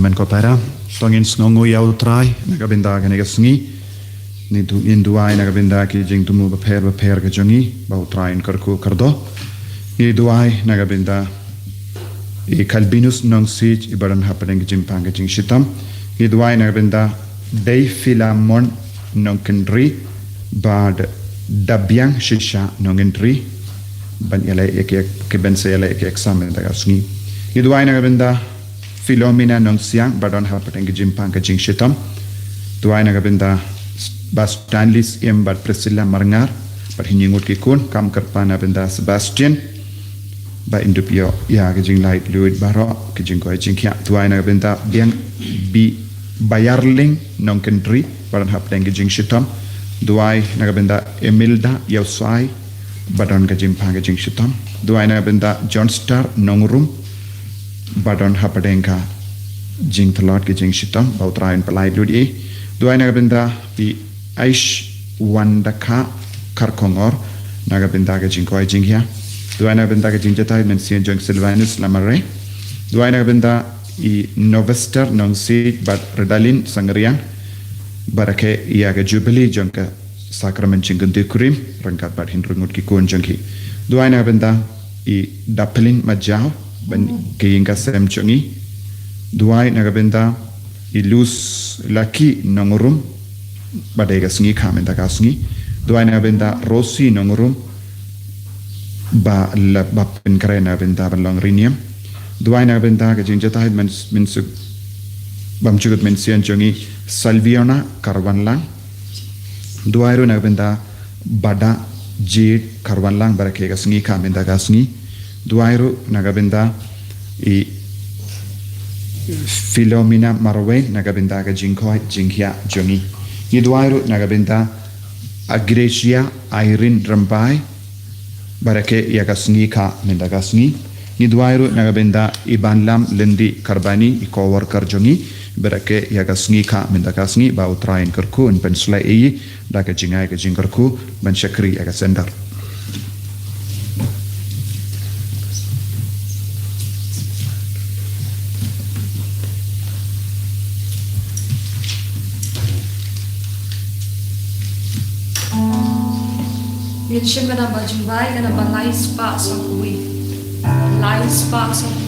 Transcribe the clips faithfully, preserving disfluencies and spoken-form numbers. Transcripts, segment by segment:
Amen ko para. To ngin sngewnguh ïa U Trai na ka bynta kane ka sngi. Ngin duwai na ka bynta ki jingthmu bapher bapher ka jong ngi, ba U Trai un kyrkhu kyrdoh. Ngi duwai na ka bynta i Kalbinus Nongsiej, i ba don hapdeng ka jingpang ka jingshitom. Ngi duwai na ka bynta Dei Philemon Nongkyntri bad Dabiang Shisha Nongkyntri, ban ïaleh ïa ki, ki ban sa ïaleh ïa ki exam mynta ka sngi. Ngi duwai na ka bynta Philomena Nongsiang, ba don hapdeng ka jingpang ka jingshitom. Duwai na ka bynta Bah Stanley Syiem bad Priscilla Marngar, bad hi ngut ki khun, kam kyrpad na bynta Sebastian, ba in dup ïoh ïa ka jinglaitluid baroh, ka jingkoit jingkhiah. Duwai na ka bynta Biang Bi Bayarling Nongkyntri, ba don hapdeng ka jingshitom. Duwai na ka bynta Emilda Ïawsai, ba don ka jingpang ka jingshitom. Duwai na ka bynta John Star Nongrum, ba don hapdeng ka jingtlot ka jingshitom, ba U Trai un pyllait lut ïa i. Duwai na ka bynta i Aish Wandakha Kharkongor, na ka bynta ka jingkoit jingkhiah. Duwai na ka bynta ka jingjatai mynsiem jong Silvanus Lamare. Duwai na ka bynta i Novester Nongsiej bad Redalin Sangriang, ba rakhe ïa ka jubili jong ka sakramen jingkyntu kurim ryngkat bad hynriew ngut ki khun jong ki. Duwai na ka bynta i Dapelin Majaw, ban ki ïing ka sem jong i. Duwai na ka bynta i Lus Laki Nongrum, ba dei ka sngi kha mynta ka sngi. Duwai na ka bynta Rosi Nongrum, ba la ba pynkhreh na ka bynta ban long riniam. Duwai na ka bynta ka jingjatai mynsuk bam jukut mynsiem jong i Salviona Karwanlang. Duwai ruh na ka bynta Bada Jade Karwanlang, ba rakhe ka sngi kha mynta ka sngi. Duwai ruh na ka bynta i Philomena Marwei, na ka bynta ka jingkoit jingkhiah jong i. Ngi duwai ruh na ka bynta Agresia Irene Rymbai, ba rakhe ïa ka sngi kha mynta ka sngi. Ngi duwai ruh na ka bynta i Banlam Lindy Karbani, i co-worker jong i, ba rakhe ïa ka sngi kha mynta ka sngi, ba U Trai un kyrkhu un pynshlei ïa i da ka jingai ka jingkyrkhu ban shakri ïa ka sender. Ngin shim ka namba jingbai, ka namba lai spah sawphew. Lai spah sawphew.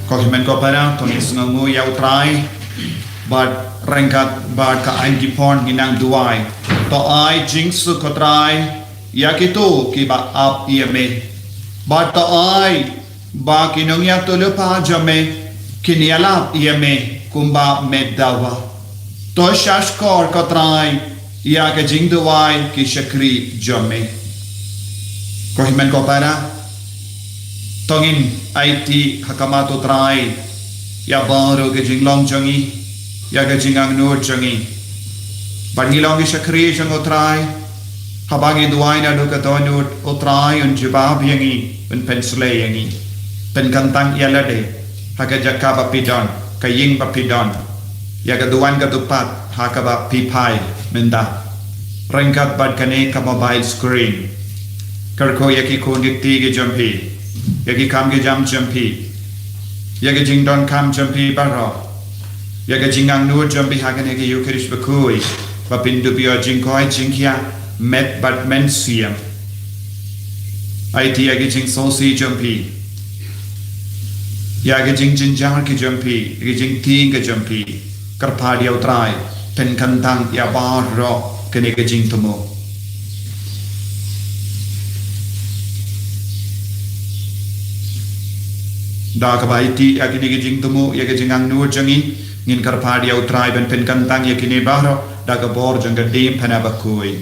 Ko hynmen ko para, to ngin sngewnguh ïa U Trai. Bad ryngkat bad ka Aunty Pon ngi nang duwai. To ai jingsuk ko Trai ïa kito kiba ap ïa me. Bad to ai ba ki nongïathuhlypa jong me kin ïalap ïa me kumba me dawa. To shahshkor ko Trai ïa ka jingduwai ki shakri jong me. Ko hynmen ko para, To ngin aiti ha khmat U Trai ïa baroh ka jinglong jong ngi, ïa ka jingangnud jong ngi. Bad ngi long ki shakri jong U Trai, haba ngi duwai naduh ka dohnud, U Trai un jubab ïa ngi, un pynsleh ïa ngi. Pynkyntang ïa lade ha ka jaka ba phi don, ka ïing ba phi don, ïa ka duwan ka dupat ha kaba phi phai mynta. Ryngkat bad kane ka mobile screen, kyrkhu ïa ki khun ki kti ki jong phi, ïa ki kam ki jam jong phi, ïa ka jingdonkam jong phi baroh, ïa ka jingangnud jong phi ha kane ka Ïukharist bakhuid, ba phin dup ïoh jingkoit jingkhiah met bad mynsiem. Aiti ïa ka jingsngewsih jong phi, ïa ka jingjynjar ka jong phi, ïa ka jingtieng ka jong phi. Kyrpad ïa U Trai, pynkyntang ïa baroh kane ka jingthmu. Da kaba aiti ïa kane ka jingthmu, ïa ka jingangnud jong ngi, ngin kyrpad ïa U Trai ban pynkyntang ïa kine baroh da ka bor jong ka diengphna bakhuid.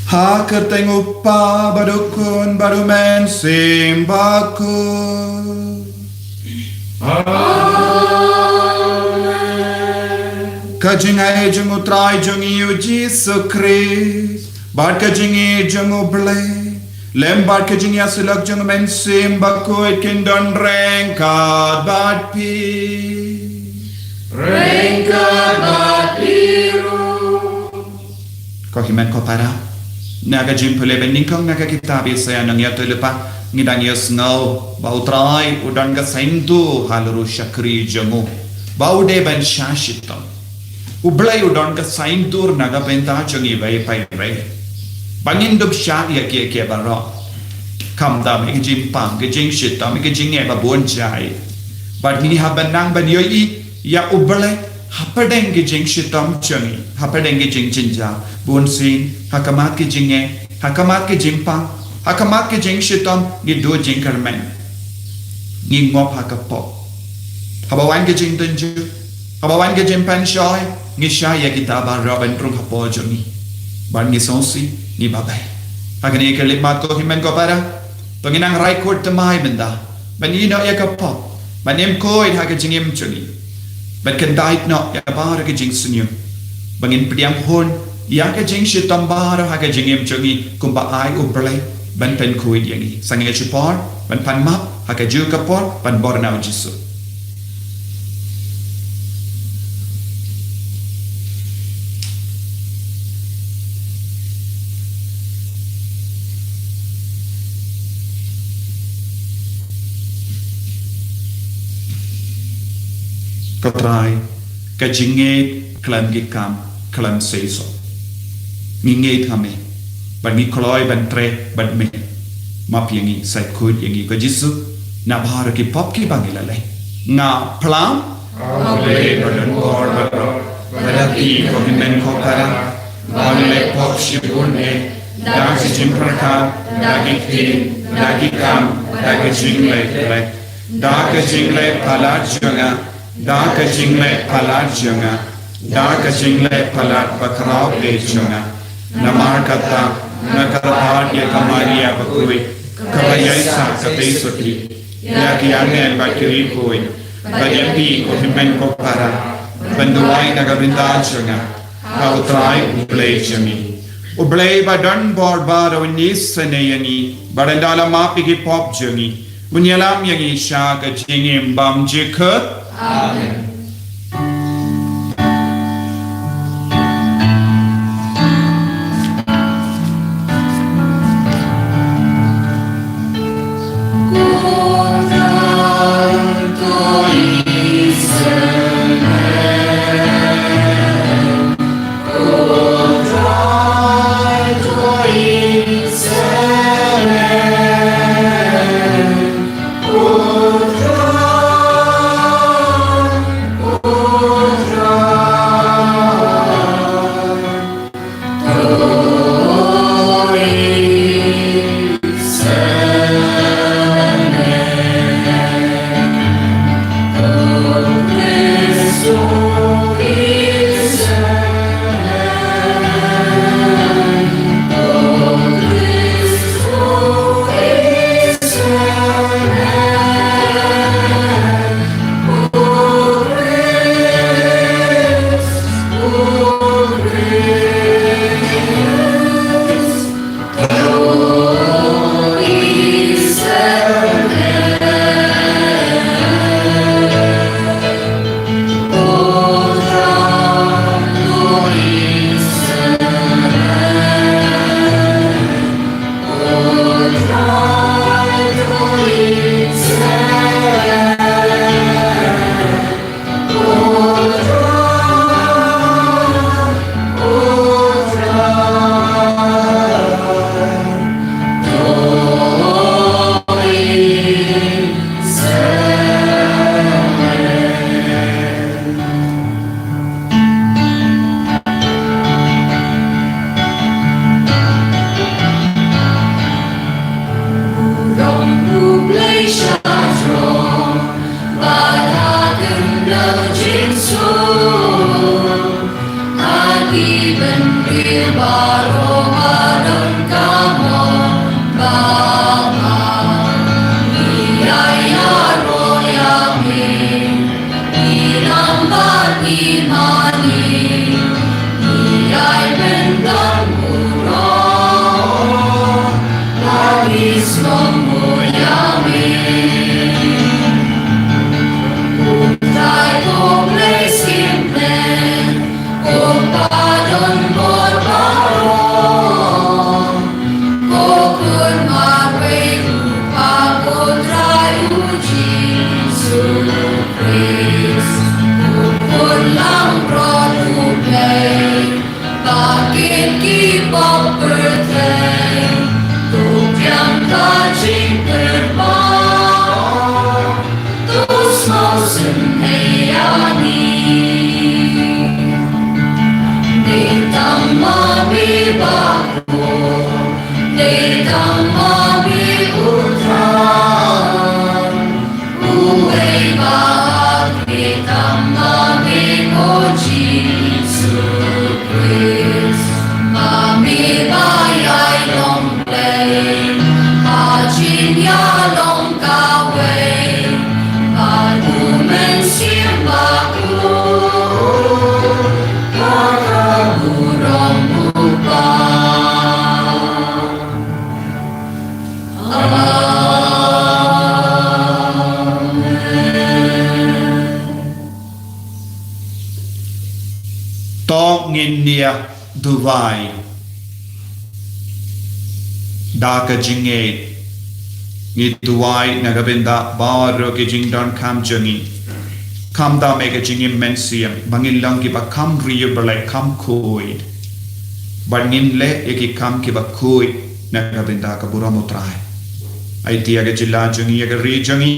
Ha ka kyrteng U Kpa bad U Khun bad U Mynsiem Bakhuid. Amen. Ka jingaiei jong U Trai jong ngi U Jisu Khrist, bad ka jingïeit jong U Blei, lem bad ka jingïasyllok jong U Mynsiem Bakhuid kin don ryngkat bad phi. Ryngkat bad phi ruh. Ko hynmen ko para, na ka jingpule ba nyngkong na ka kitab Isaïah nongïathuhlypa, ngi dang ïohsngew ba U Trai u don ka saiñdur halor u shakri jong u, ba u dei ban shah shitom. U Blei u don ka saiñdur na ka bynta jong ngi iwei pa iwei, ba ngin dup shah ïa kiei kiei baroh, khamtam ïa ka jingpang, ka jingshitom, ka jingeh ba bun jait. Bad ngi hap ban nang ban ïohi ïa U Blei hapdeng ka jingshitom jong ngi, hapdeng ka jingjynjar. Bunsien ha khmat ka jingeh, ha khmat ka jingpang, ha khmat ka jingshitom, ngi duh jingkyrmen, ngi ngop ha ka pop. Haba wan ka jingtynjuh, haba wan ka jingpynshoi, ngi shah ïa kita baroh ban rung hapoh jong ngi, bad ngi sngewsih, ngi babai. Ha kane ka khyllipmat ko hynmen ko para, to ngin nang rai kut thymmai mynta ban ïehnoh ïa ka pop, ban im khuid ha ka jingim jong ngi, ban kyntait noh ïa baroh ka jingsniew, ba ngin pdiang hun ïa ka jingshitom baroh ha ka jingim jong ngi, kumba ai U Blei ban pynkhuid ïa ngi. Sangeh shipor ban pan map ha kajuh ka por, ban bor na U Jisu. Ko Trai, ka jingngeit khlem ki kam khlem seisoh. Ngi ngeit ha me, bad ngi kloi ban treh bad me. Map ïa ngi, sait khuid ïa ngi ko Jisu, na baroh ki pop kiba ngi la leh. Nga phla ha U Blei ba don bor baroh, ba da phi ko hynmen ko para, ba ngi leh pop shibun eh, da ka jingpyrkhat, da ki ktien, da ki kam, da ka jingleh khleh, da ka jingleh palat jong nga, da ka jingleh palat jong nga, da ka jingleh palat bakhraw eh jong nga. Namar kata, nga kyrpad ïa ka Maria bakhuid, kaba ïaisah katei suki, ïa ki angel bad ki riewkhuid, bad ïa phi ko hynmen ko para, ban duwai na ka bynta jong nga ha U Trai U Blei jong ngi. U Blei ba don bor baroh un isynei ïa ngi, bad un da la map ïa ki pop jong ngi, un ïalam ïa ngi sha ka jingim bymjukut. Amen. pyrthei, to pdiang ka jingkyrpad, to sngewsynei ïa ngi. Dei tang ma me ba khuid, dei tang ma me U Trai. Uwei ba khuid tang ma me ko Jisu Khrist. Ma me ba ïai long Blei ha jingïalong kawei bad U Mynsiem Bakhuid, ha ka burom U Kpa. To ngin ïa duwai. Da ka jingngeit ngi duwai na ka bynta baroh ki jingdonkam jong ngi. Kham da me ka jingim mynsiem ba ngin long kiba kham riewblei, kham khuid. Bad ngin leh ïa ki kam kiba khuid na ka bynta ka burom U Trai. Aiti ïa ka jylla jong ngi, ïa ka ri jong ngi,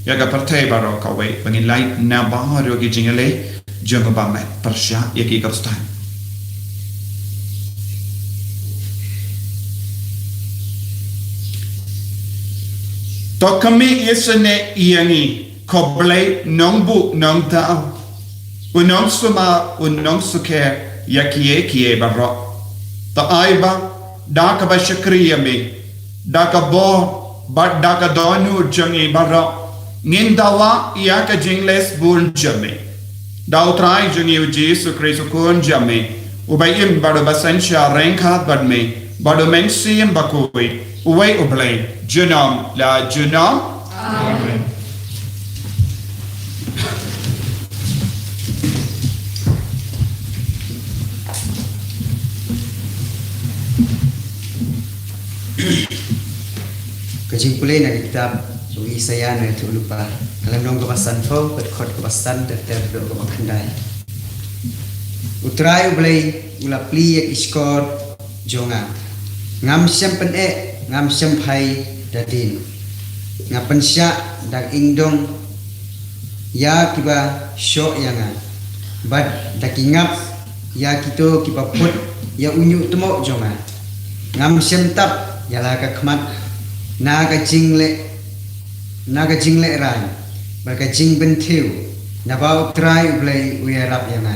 ïa ka pyrthei baroh kawei, ba ngin lait na baroh ki jingïaleh jong u ba met, pyrshah ïa ki Khristan. To khmih ïasnoh ïa ngi, ko Blei nongbuh nongthaw, u nongsumar, u nongsukher ïa kiei kiei baroh. To ai ba da kaba shakri ïa me, da ka bor bad da ka dohnud jong ngi baroh, ngin dawa ïa ka jingleh bun jong me. Da U Trai jong ngi U Jisu Khrist U Khun jong me, uba im bad uba synshar ryngkat bad me bad U Mynsiem Bakhuid, uwei U Blei, junom la junom. Amen. Ka jingpule na ka kitab u Isaïah na ka Lynnong kaba sanphew, ka dkhot kaba san ter ter haduh kaba khyndai. U Trai U Blei u la plie ïa ki shkor jong nga. Ngam shym pyneh, ngam shym phai da dien. Nga pynshah da ka ingdong ïa kiba shoh ïa nga, bad da ki ngap ïa kito kiba put ïa u ñiuhtmoh jong nga. Ngam shym tap ïa la ka khmat na ka jingleh, na ka jinglehrain bad ka jingpynthiew, naba U Trai U Blei u ïarap ïa nga.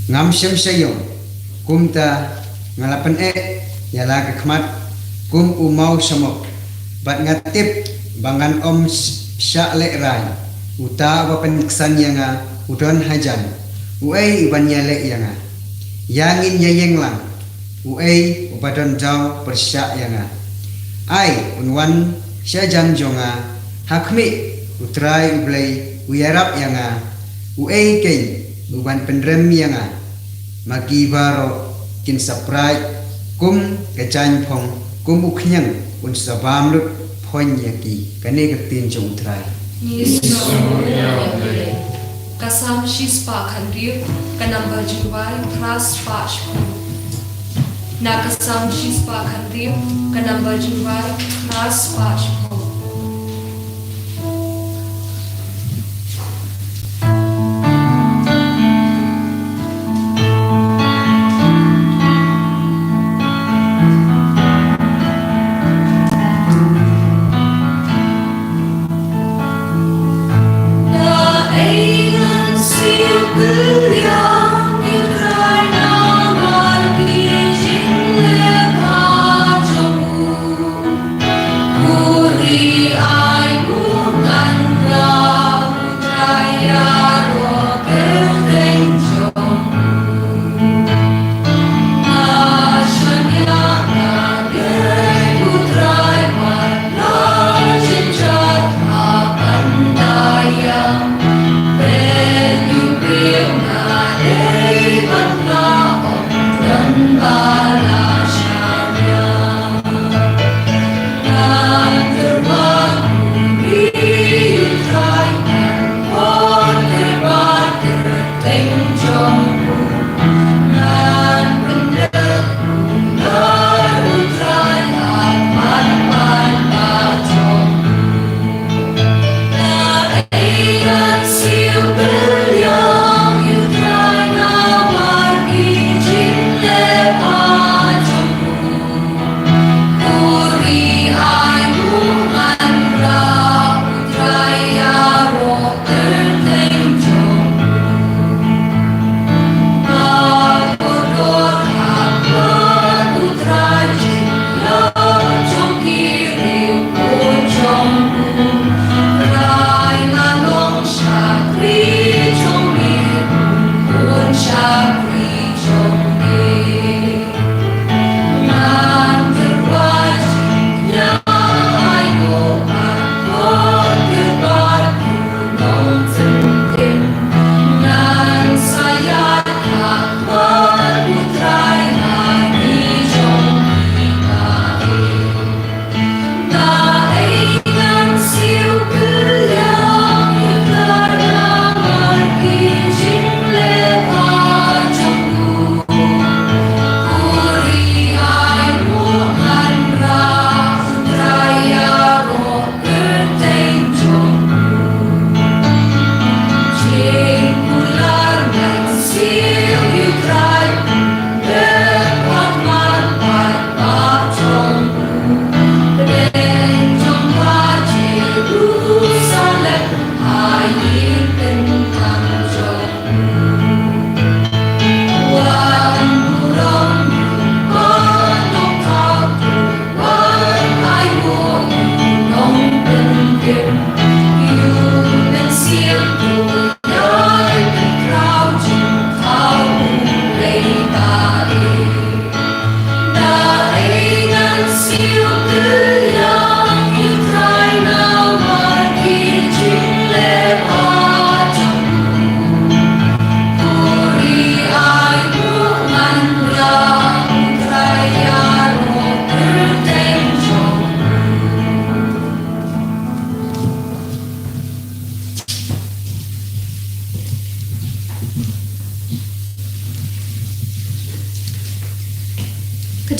Ngam shym shah ïong, kumta nga la pyneh ïa la ka khmat kum u maw shamok, bad nga tip ba ngan ym shah lehrain. Uta uba pynksan ïa nga u don hajan, uei uban ïaleh ïa nga? Ïa ngin ïa ïeng lang, uei uba don jaw pyrshah ïa nga? Ai un wan sha jan jong nga. Ha khmih, U Trai U Blei u ïarap ïa nga. Uei keiñ uban pynrem ïa nga? Ma ki baroh kin sa praid kum ka jaiñphong, kum u khñiang un sa bam lut phoiñ ïa ki. Kane ka ktien jong U Trai. Ka Salm shispah khathynriew, ka number jingduwai phra spah shiphew. Na ka Salm shispah khathynriew, ka number jingduwai phra spah shiphew.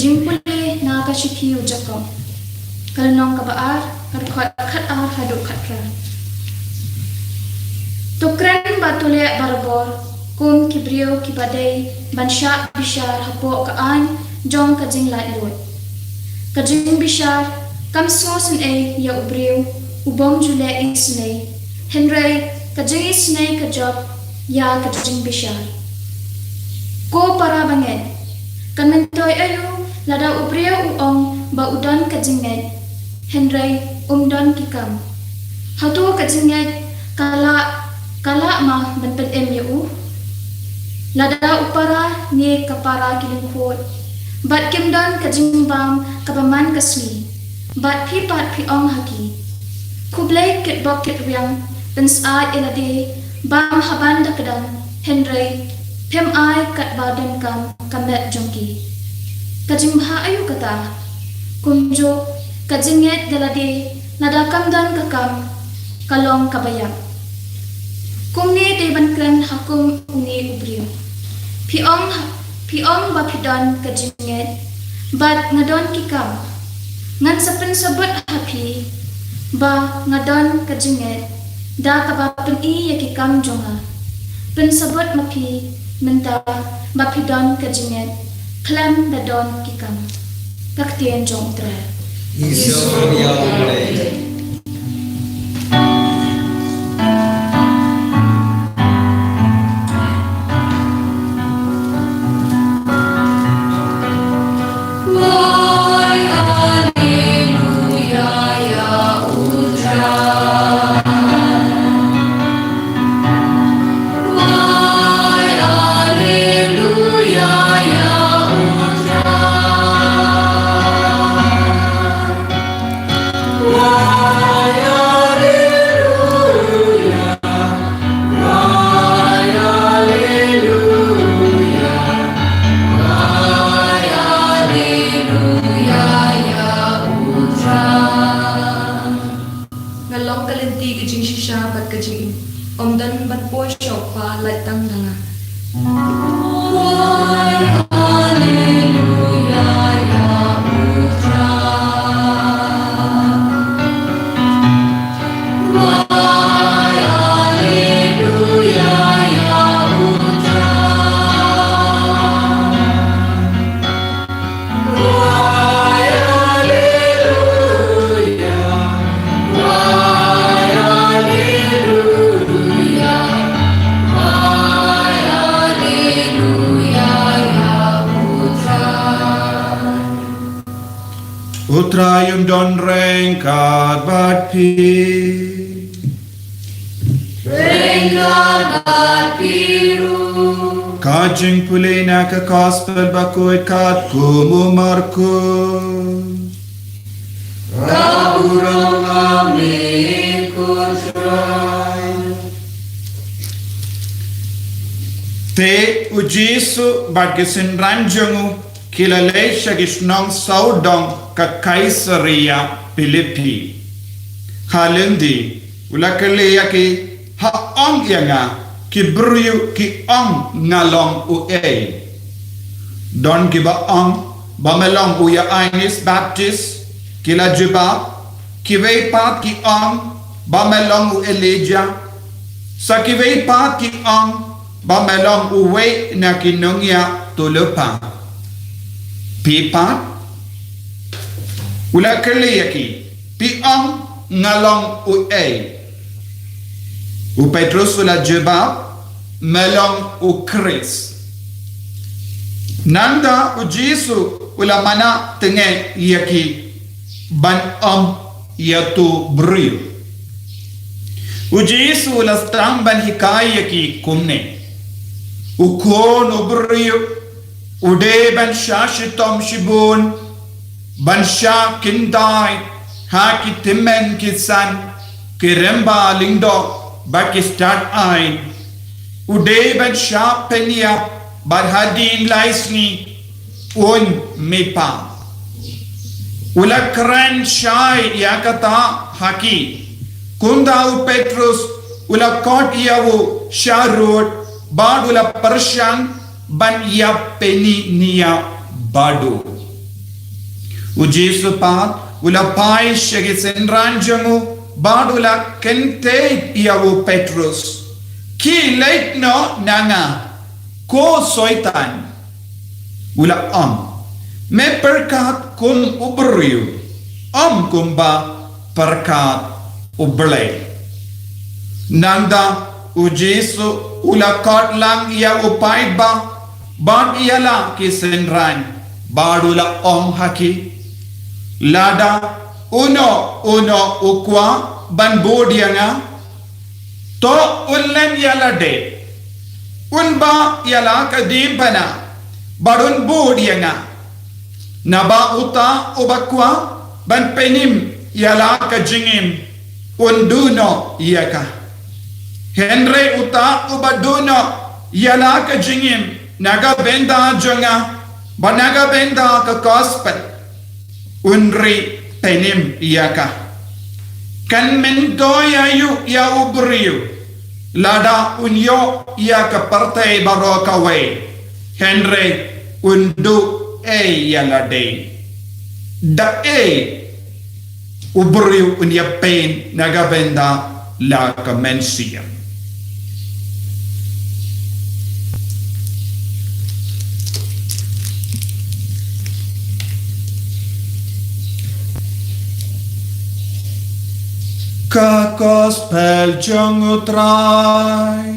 jingpule na ka shithi u Jakob, ka lynnong kaba ar, ka dkhot khat ar haduh khat phra. To kren bad to leh barabor kum ki briew kiba dei ban shah bishar hapoh ka aiñ jong ka jinglaitluid. Ka jingbishar kam sngewsynei ïa u briew u bym ju leh isynei, hynrei ka jingisynei ka jop ïa ka jingbishar. Ko para bangeit, kan myntoi aïu lada u briew u ong ba u don ka jingngeit, hynrei um don ki kam? Hato ka jingngeit ka lah, ka lah ma ban pynim ïa u? Lada u para ne ka para ki lyngkhuid, bad kim don ka jingbam kaba man ka sngi, bad phi pat phi ong ha ki, khublei kit bok kit riang, pynsyaid ïa lade, bam haban da kdang, hynrei phim ai katba donkam ka met jong ki. Ka jingbha aïu kata? Kumjuh, ka jingngeit da lade, lada kam don ka kam, ka long kaba ïap. Kumne dei ban kren ha kum une u briew. Phi ong ha, phi ong ba phi don ka jingngeit, bad nga don ki kam. Ngan sa pynsabut ha phi ba nga don ka jingngeit da kaba pyni ïa ki kam jong nga. Pynsabut ma phi mynta ba phi don ka jingngeit khlem da don ki kam. Ka ktien jong U Trai. Ïa U Trai. Nga long ka lynti ka jingshisha bad ka jingim. Ym don ban poi sha u Kpa lait tang da nga. U Trai un don ryngkat bad phi. Ryngkat bad phi ruh. Ka jingpule na ka Gospel bakhuid katkum u Markus. Ka burom ha me ko Trai. Te u Jisu bad ki synran jong u ki la leit sha ki shnong sawdong ka Kaisaria Philippi. Ha lynti u la kylli ïa ki, ha ong ïa nga, ki briew ki ong nga long uei? Don kiba ong ba me long u Ïoannis Baptist, ki la jubab, kiwei pat ki ong ba me long u Elijah, sa kiwei pat ki ong ba me long uwei na ki nongïathuhlypa. Phi pat? U la kylli ïa ki, phi ong nga long uei? U Petrus u la jubab, me long u Khrist. Nangta u Jisu u la manah tnga ïa ki ban ym ïathuh briew. U Jisu u la sdang ban hikai ïa ki kumne. U Khun u briew u dei ban shah shitom shibun, ban shah kyntait ha ki tymmen ki san, ki rymba lyngdoh bad ki stad aiñ. U dei ban shah pynïap bad hadien lai sngi un mihpat. U la kren shai ïa kata ha ki. Kumta u Petrus u la khot ïa u sharud bad u la pyrshang ban ïap pyni nia badu. U Jisu pat u la phai sha ki synran jong u bad u la kyntait ïa u Petrus. Khie leit noh na nga, ko Soitan, u la ong. Me pyrkhat kum u briew, ym kumba pyrkhat U Blei. Nangta u Jisu u la khot lang ïa u paidbah bad ïa la ki synran bad u la ong ha ki. Lada uno uno u kwah ban bud ïa nga, to un lem ïa lade, un bah ïa la ka diengphna bad un bud ïa nga. Naba uta uba kwah ban pynim ïa la ka jingim un duh noh ïa ka. Hynrei uta uba duh noh ïa la ka jingim na ka bynta jong nga bad na ka bynta ka gospel, un ri pynim ïa ka. Kan myntoi aïu ïa u briew lada un ïoh ïa ka pyrthei baroh kawei, hynrei un duh ei ïa lade? Da ei u briew un ïa pyn na ka bynta la ka mynsiem? Ka gospel jong U Trai.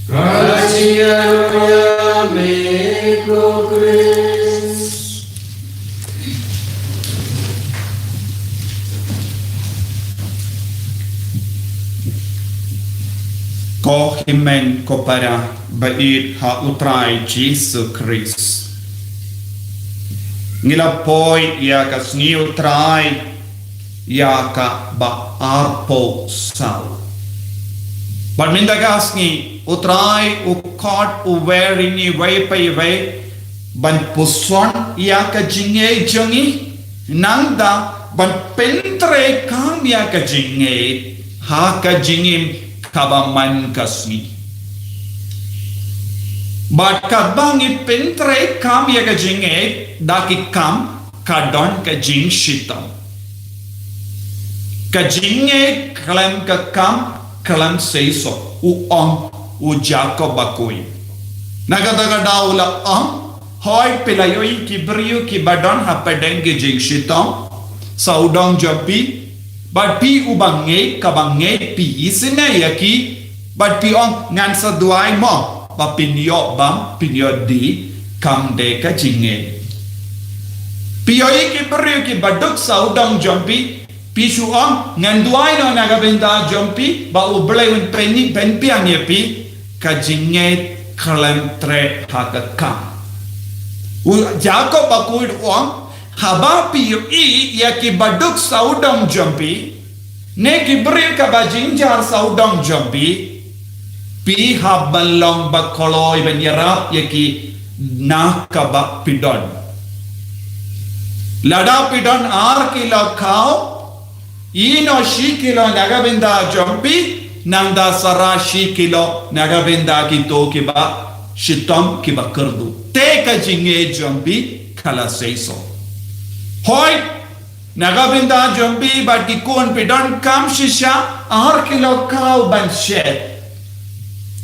Ka jingïarap ïa me ko Khrist. Ko hynmen ko para ba ïeit ha U Trai Jisu Khrist. Ngi la poi ïa ka sngi U Trai ïa kaba arphew saw. Bad mynta ka sngi U Trai u khot u wer ïa ngi wei pa wei ban puson ïa ka jingngeit jong ngi, nangta ban pyntreikam ïa ka jingngeit ha ka jingim kaba man ka sngi. Bad katba ngi pyntreikam ïa ka jingngeit da ki kam, ka don ka jingshitom. Ka jingngeit khlem ka kam khlem seisoh, u ong u Jakob bakhuid. Na kata ka daw u la ong, hooid phi la ïohi ki briew kiba don hapdeng ki jingshitom sawdong jong phi, bad phi uba ngeit, kaba ngeit phi isynei ïa ki, bad phi ong ngan sa duwai mo ba phin ïoh bam, phin ïoh die, kam dei ka jingngeit. Phi ïohi ki briew kiba duk sawdong jong phi, phi shu ong ngan duwai noh na ka bynta jong phi ba U Blei un pynï, pynbiang ïa phi, ka jingngeit khlem treh ha ka kam. U Jakob bakhuid u ong, haba phi ïohi ïa kiba duk sawdong jong phi, ne ki briew kaba jynjar sawdong jong phi, phi hap ban long ba kloi ban ïarap ïa ki na kaba phi don. Lada phi don ar kilo khaw, ïeh noh shi kilo na ka bynta jong phi, nangta sa rah shi kilo na ka bynta kito kiba shitom, kiba kyrduh. Te ka jingngeit jong phi ka la seisoh. Hooid, na ka bynta jong phi bad ki khun phi donkam shisha ar kilo khaw ban shet.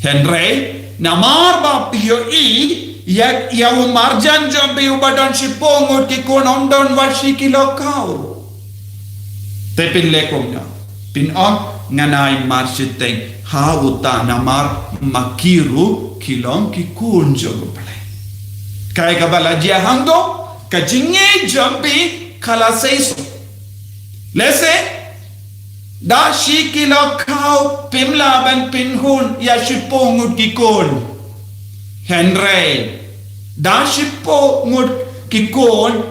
Hynrei namar ba phi ïohi ïa, ïa u marjan jong phi uba don shiphew ngut ki khun, ym don wat shi kilo khaw. Te phin leh kumno? Phin ong, ngan ai mar shiteng ha uta namar ma ki ruh ki long ki khun jong U Blei. Kaei kaba la jia hangto? Ka jingngeit jong phi ka la seisoh. Lehse da shi kilo khaw phim lah ban pynhun ïa shiphew ngut ki khun. Hynrei da shiphew ngut ki khun,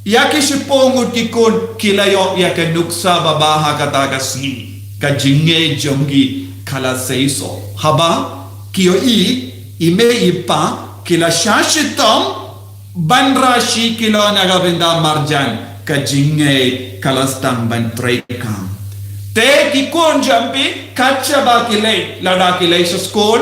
ïa ki shiphew ngut ki khun ki la ïoh ïa ka nuksa babha ha kata ka sngi. Ka jingngeit jong ki ka la seisoh. Haba ki ïohi i mei i pa ki la shah shitom ban rah shi kilo na ka bynta marjan, ka jingngeit ka la sdang ban treikam. Te ki khun jong phi, kat shaba ki leit, lada ki leit sha skul,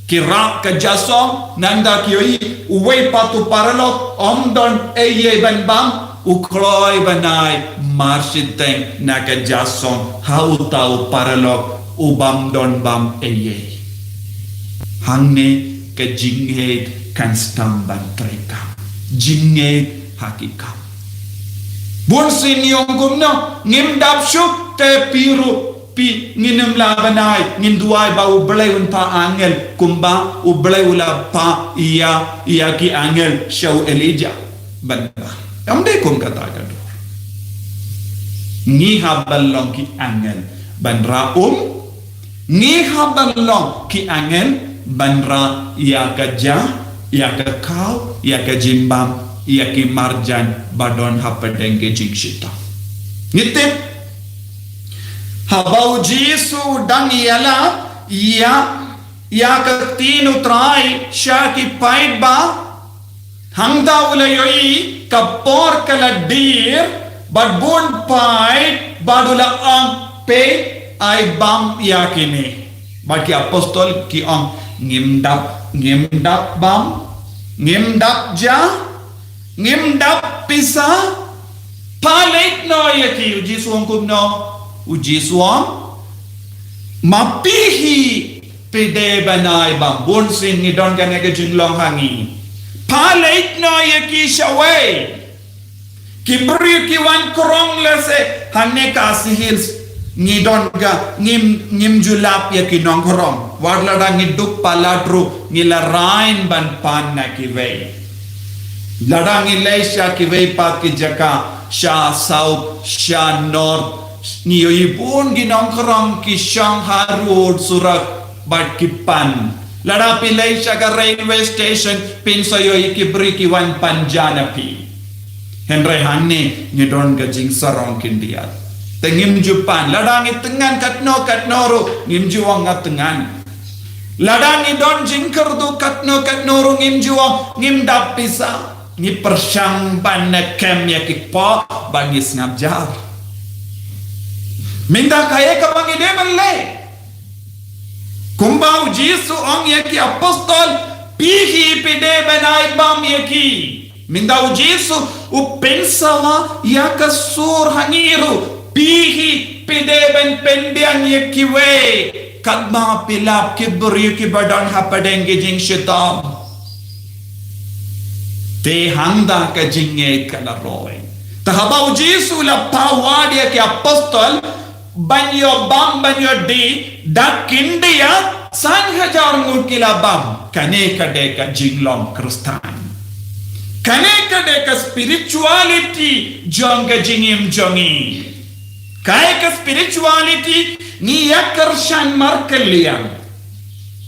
Ki rah ka jasong, nangta ki ïohi, uwei pat u paralok, ym don ei ei ban bam, u kloi ban ai, mar shiteng, na ka jasong, ha uta u paralok, u bym don bam ei ei. Hangne ka jingngeit kan sdang ban treikam. Jingngeit ha ki kam. Bun sien ngi ong kumno, ngim dap shuh te phi ruh, phi ngin ym lah ban ai, ngin duwai ba U Blei un phah angel, kumba U Blei u la phah ïa, ïa ki angel sha u Elijah. Ban ba. Ym dei kum kata ka dur. Ngi hap ban long ki angel ban rah um, ngi hap ban long ki angel ban rah ïa ka ja, ïa ka khaw, ïa ka jingbam, ïa ki marjan ba don hapdeng ki jingshitom. Ngi tip, haba U Jisu u dang ïalap ïa, ïa ka ktien U Trai sha ki paidbah, hangta u la ïohi ka por ka la dier, bad bun paid, bad u la ong, peit, ai bam ïa kine. Bad ki apostol ki ong, ngim dap, ngim dap bam, ngim dap ja, ngim dap pisa, phah leit noh ïa ki. U Jisu u ong kumno? U Jisu u ong, ma phi hi phi dei ban ai bam. Bun sien ngi don kane ka jinglong ha ngi. Phah leit noh ïa ki shawei. Ki briew ki wan krong lehse hangne Khasi Hills. Ngi don ka, ngim, ngim ju lap ïa ki nongkrong. Wat lada ngi duk palat ruh, ngi la rain ban pan na kiwei. Lada ngi leit sha kiwei pat ki jaka, sha South, sha North, ngi ïohi bun ki nongkrong ki shong ha road surak bad ki pan. Lada phi leit sha ka railway station, phin sa ïohi ki briew ki wan pan ja na phi. Hynrei hangne ngi don ka jingsarong khyndiat. Te ngim ju pan, lada ngi tyngan katno katno ruh, ngim ju ong nga tyngan. Lada ngi don jingkyrduh katno katno ruh, ngim ju ong, ngim dap pisa. Ngi pyrshang ban kem ïa ki kpoh ba ngi sngap jar. Mynta kaei kaba ngi dei ban leh? Kumba U Jisu u ong ïa ki apostol, phi hi phi dei ban ai bam ïa ki. Mynta U Jisu u pynsawa ïa ka sur ha ngi ruh, phi hi phi dei ban pynbiang ïa kiwei, katba phi lap ki briew kiba don hapdeng ki jingshitom. Te hangta ka jingngeit ka la roi. Te haba U Jisu u la phah wad ïa ki apostol ban ïoh bam, ban ïoh die, da khyndiat san hajar ngut ki la bam. Kane ka dei ka jinglong Khristan. Kane ka dei ka spirituality jong ka jingim jong ngi. Kaei ka spirituality? Ngi ïa kyrshan markylliang.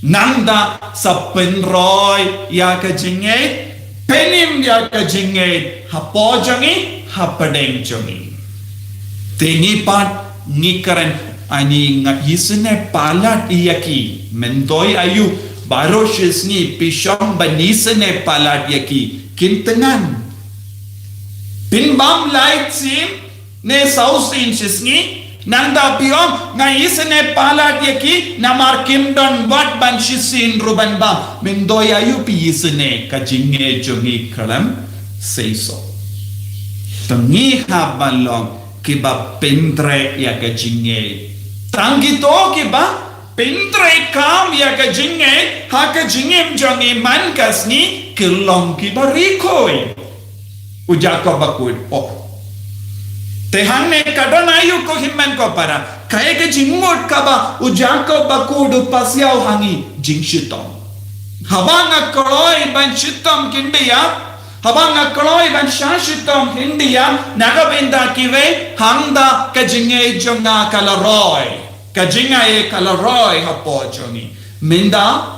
Nangta sa pynroi ïa ka jingngeit, pynim ïa ka jingngeit hapoh jong ngi, hapdeng jong ngi. Te ngi pat ngi kren, ani nga isynei palat ïa ki, myntoi aïu, baroh shi sngi phi shong ban isynei palat ïa ki, kin tyngan? Phin bam lai sien ne saw sien shi sngi, nangta phi ong nga isynei palat ïa ki, namar kim don wat ban shisien ruh ban bam. Myntoi aïu phi isynei? Ka jingngeit jong ngi khlem seisoh. Te ngi hap ban long kiba pyntreikam ïa ka jingngeit. Tang kito kiba pyntreikam ïa ka jingngeit ha ka jingim jong ngi man ka sngi, ki long kiba ri khuid. U Jakob bakhuid u ong. Te hangne ka don aïu ko hynmen ko para? Kaei ka jingmut kaba u Jakob bakhuid u pasiaw ha ngi? Jingshitom. Haba nga kloi ban shitom khyndiat, haba nga kloi ban shah shitom khyndiat na ka bynta kiwei, hangta ka jingngeit jong nga ka la roi. Ka jingngeit ka la roi hapoh jong ngi. Mynta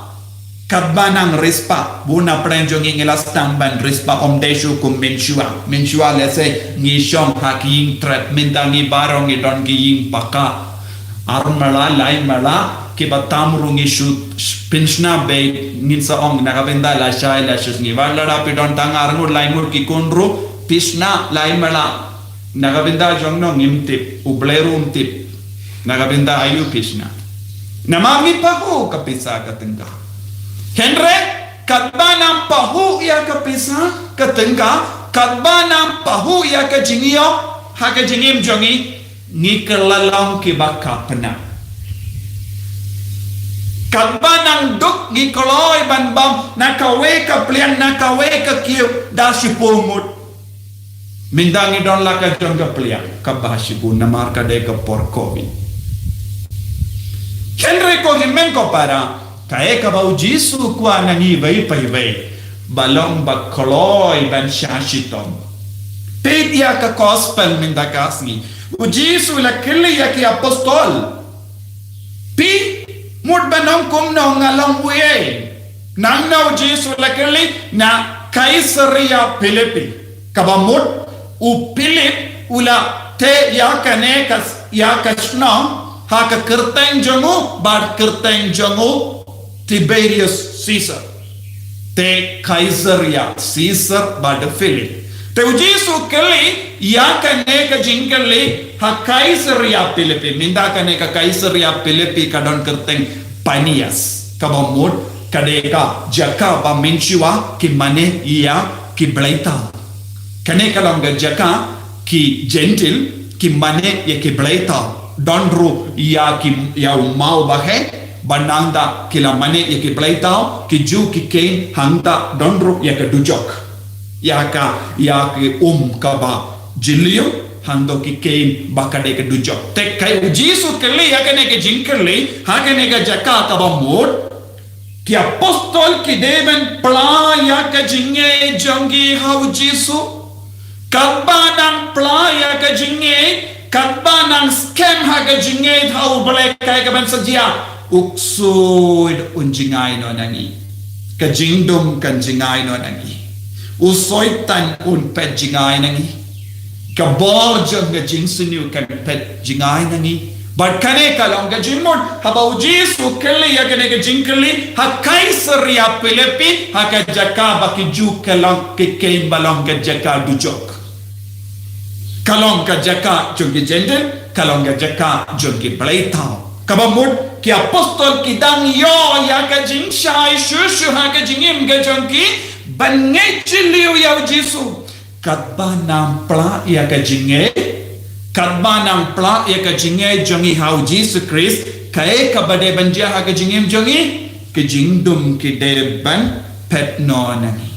katba nang riewspah, bun na pdeng jong ngi ngi la sdang ban riewspah, ym dei shuh kum mynshuwa. Mynshuwa lehse ngi shong ha ki ïing trep, mynta ngi baroh ngi don ki ïing paka. Ar mala, lai mala, kiba tam ruh ngi shu pynshna beit, ngin sa ong na ka bynta lashai lashisngi. Wat lada phi don tang ar ngut lai ngut ki khun ruh, pynshna lai mala. Na ka bynta jong no ngim tip, U Blei ruh um tip. Na ka bynta aïu pynshna? Namar ngi pahuh ka pisa ka tyngka. Hynrei katba nang pahuh ïa ka pisa, ka tyngka, katba nang pahuh ïa ka jingïoh ha ka jingim jong ngi, ngi kylla long kiba kapna. Katba nang duk ngi kloi ban bam na kawei ka pliang, na kawei ka kiew, da shiphew ngut. Mynta ngi don la ka jong ka pliang kaba shibun namar ka dei ka por Covid. Hynrei ko hynmen ko para, kaei kaba u Jisu u kwah na ngi iwei pa iwei, ba long ba kloi ban shah shitom. Peit ïa ka gospel mynta ka sngi. U Jisu u la kylli ïa ki apostol, phi mut ba nang kum nang, nga long uei? Nangno u Jisu u la kylli? Na Kaisaria Philippi. Kaba mut u Philip u la teh ïa kane ka, ïa ka shnong ha ka kyrteng jong u bad kyrteng jong u Tiberius Caesar. Te Kaisaria Caesar bad Philip. Te u Jisu u kylli ïa kane ka jingkylli ha Kaisaria Philippi. Mynta kane ka Kaisaria Philippi ka don kyrteng Panias, kaba mut ka dei ka jaka ba mynshuwa ki mane ïa ki bleitaw. Kane ka long ka jaka ki Jentil ki mane ïa ki bleitaw. Don ruh ïa ki, ïa u maw baheh, ba nangta ki la mane ïa ki bleitaw, ki ju ki khein hangta don ruh ïa ka dujok. Ïa ka, ïa ki um kaba jylliew, hangto ki khein ba ka dei ka dujok. Te kaei u Jisu u kylli ïa kane ka jingkylli ha kane ka jaka kaba mut? Ki apostol ki dei ban pla ïa ka jingngeit jong ki ha u Jisu. Katba nang pla ïa ka jingngeit, katba nang skhem ha ka jingngeit ha u Blei, kaei kaban sa jia? U ksuid un jngai noh na ngi. Ka jingdum kan jngai noh na ngi. U Soitan un peit jngai na ngi. Ka bor jong ka jingsniew kan peit jngai na ngi. Bad kane ka long ka jingmut haba u Jisu u kylli ïa kane ka jingkylli ha Kaisaria Philippi, ha ka jaka ba ki ju ka long ki khein ba long ka jaka dujok. Ka long ka jaka jong ki Jentil, ka long ka jaka jong ki bleitaw. Kaba mut ki apostol ki dang ïoh ïa ka jingshai shuh shuh ha ka jingim ka jong ki ban ngeit jylliew ïa u Jisu. Katba nang pla ïa ka jingngeit, katba nang pla ïa ka jingngeit jong ngi ha u Jisu Khrist, kaei kaba dei ban jia ha ka jingim jong ngi? Ki jingdum ki dei ban peit noh na ngi.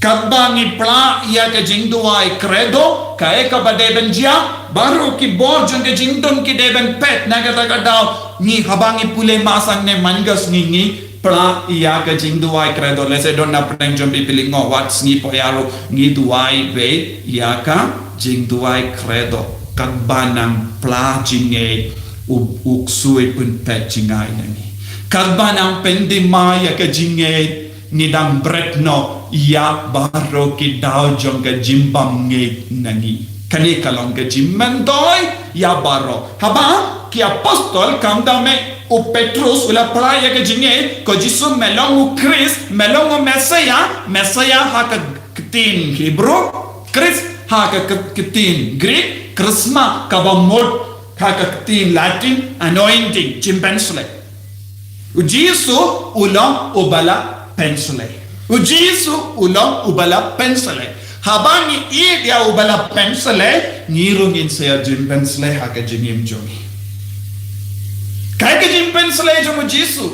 Katba ngi pla ïa ka jingduwai Credo, kaei kaba dei ban jia? Baroh ki bor jong ka jingdum ki dei ban peit. Na kata ka daw ngi, haba ngi pule masang ne man ka sngi, ngi pla ïa ka jingduwai Credo. Lehse don na pdeng jong phi phi lyngngoh wat sngi poi ïaroh, ngi duwai beit ïa ka jingduwai Credo. Katba nang pla jingngeit, u, u ksuid un peit jngai na ngi. Katba nang pyndima ïa ka jingngeit, ngi dang bret noh ïa baroh ki daw jong ka jingbymngeit na ngi. Kane ka long ka jingmyntoi ïa baroh. Haba ki apostol, kumta me u Petrus u la pla ïa ka jingngeit, ko Jisu me long u Khrist, me long u Messiah, Messiah ha ka ktien Hebrew, Khrist ha ka k-, ktien Greek, Chrisma kaba mut ha ka ktien Latin anointing, jingpynsleh. U Jisu u long uba la pynsleh. U Jisu u long uba la pynsleh. Haba ngi ïeit ïa uba la pynsleh, ngi ruh ngin sa ïoh jingpynsleh ha ka jingim jong ngi. Kaei ka jingpynsleh jong u Jisu?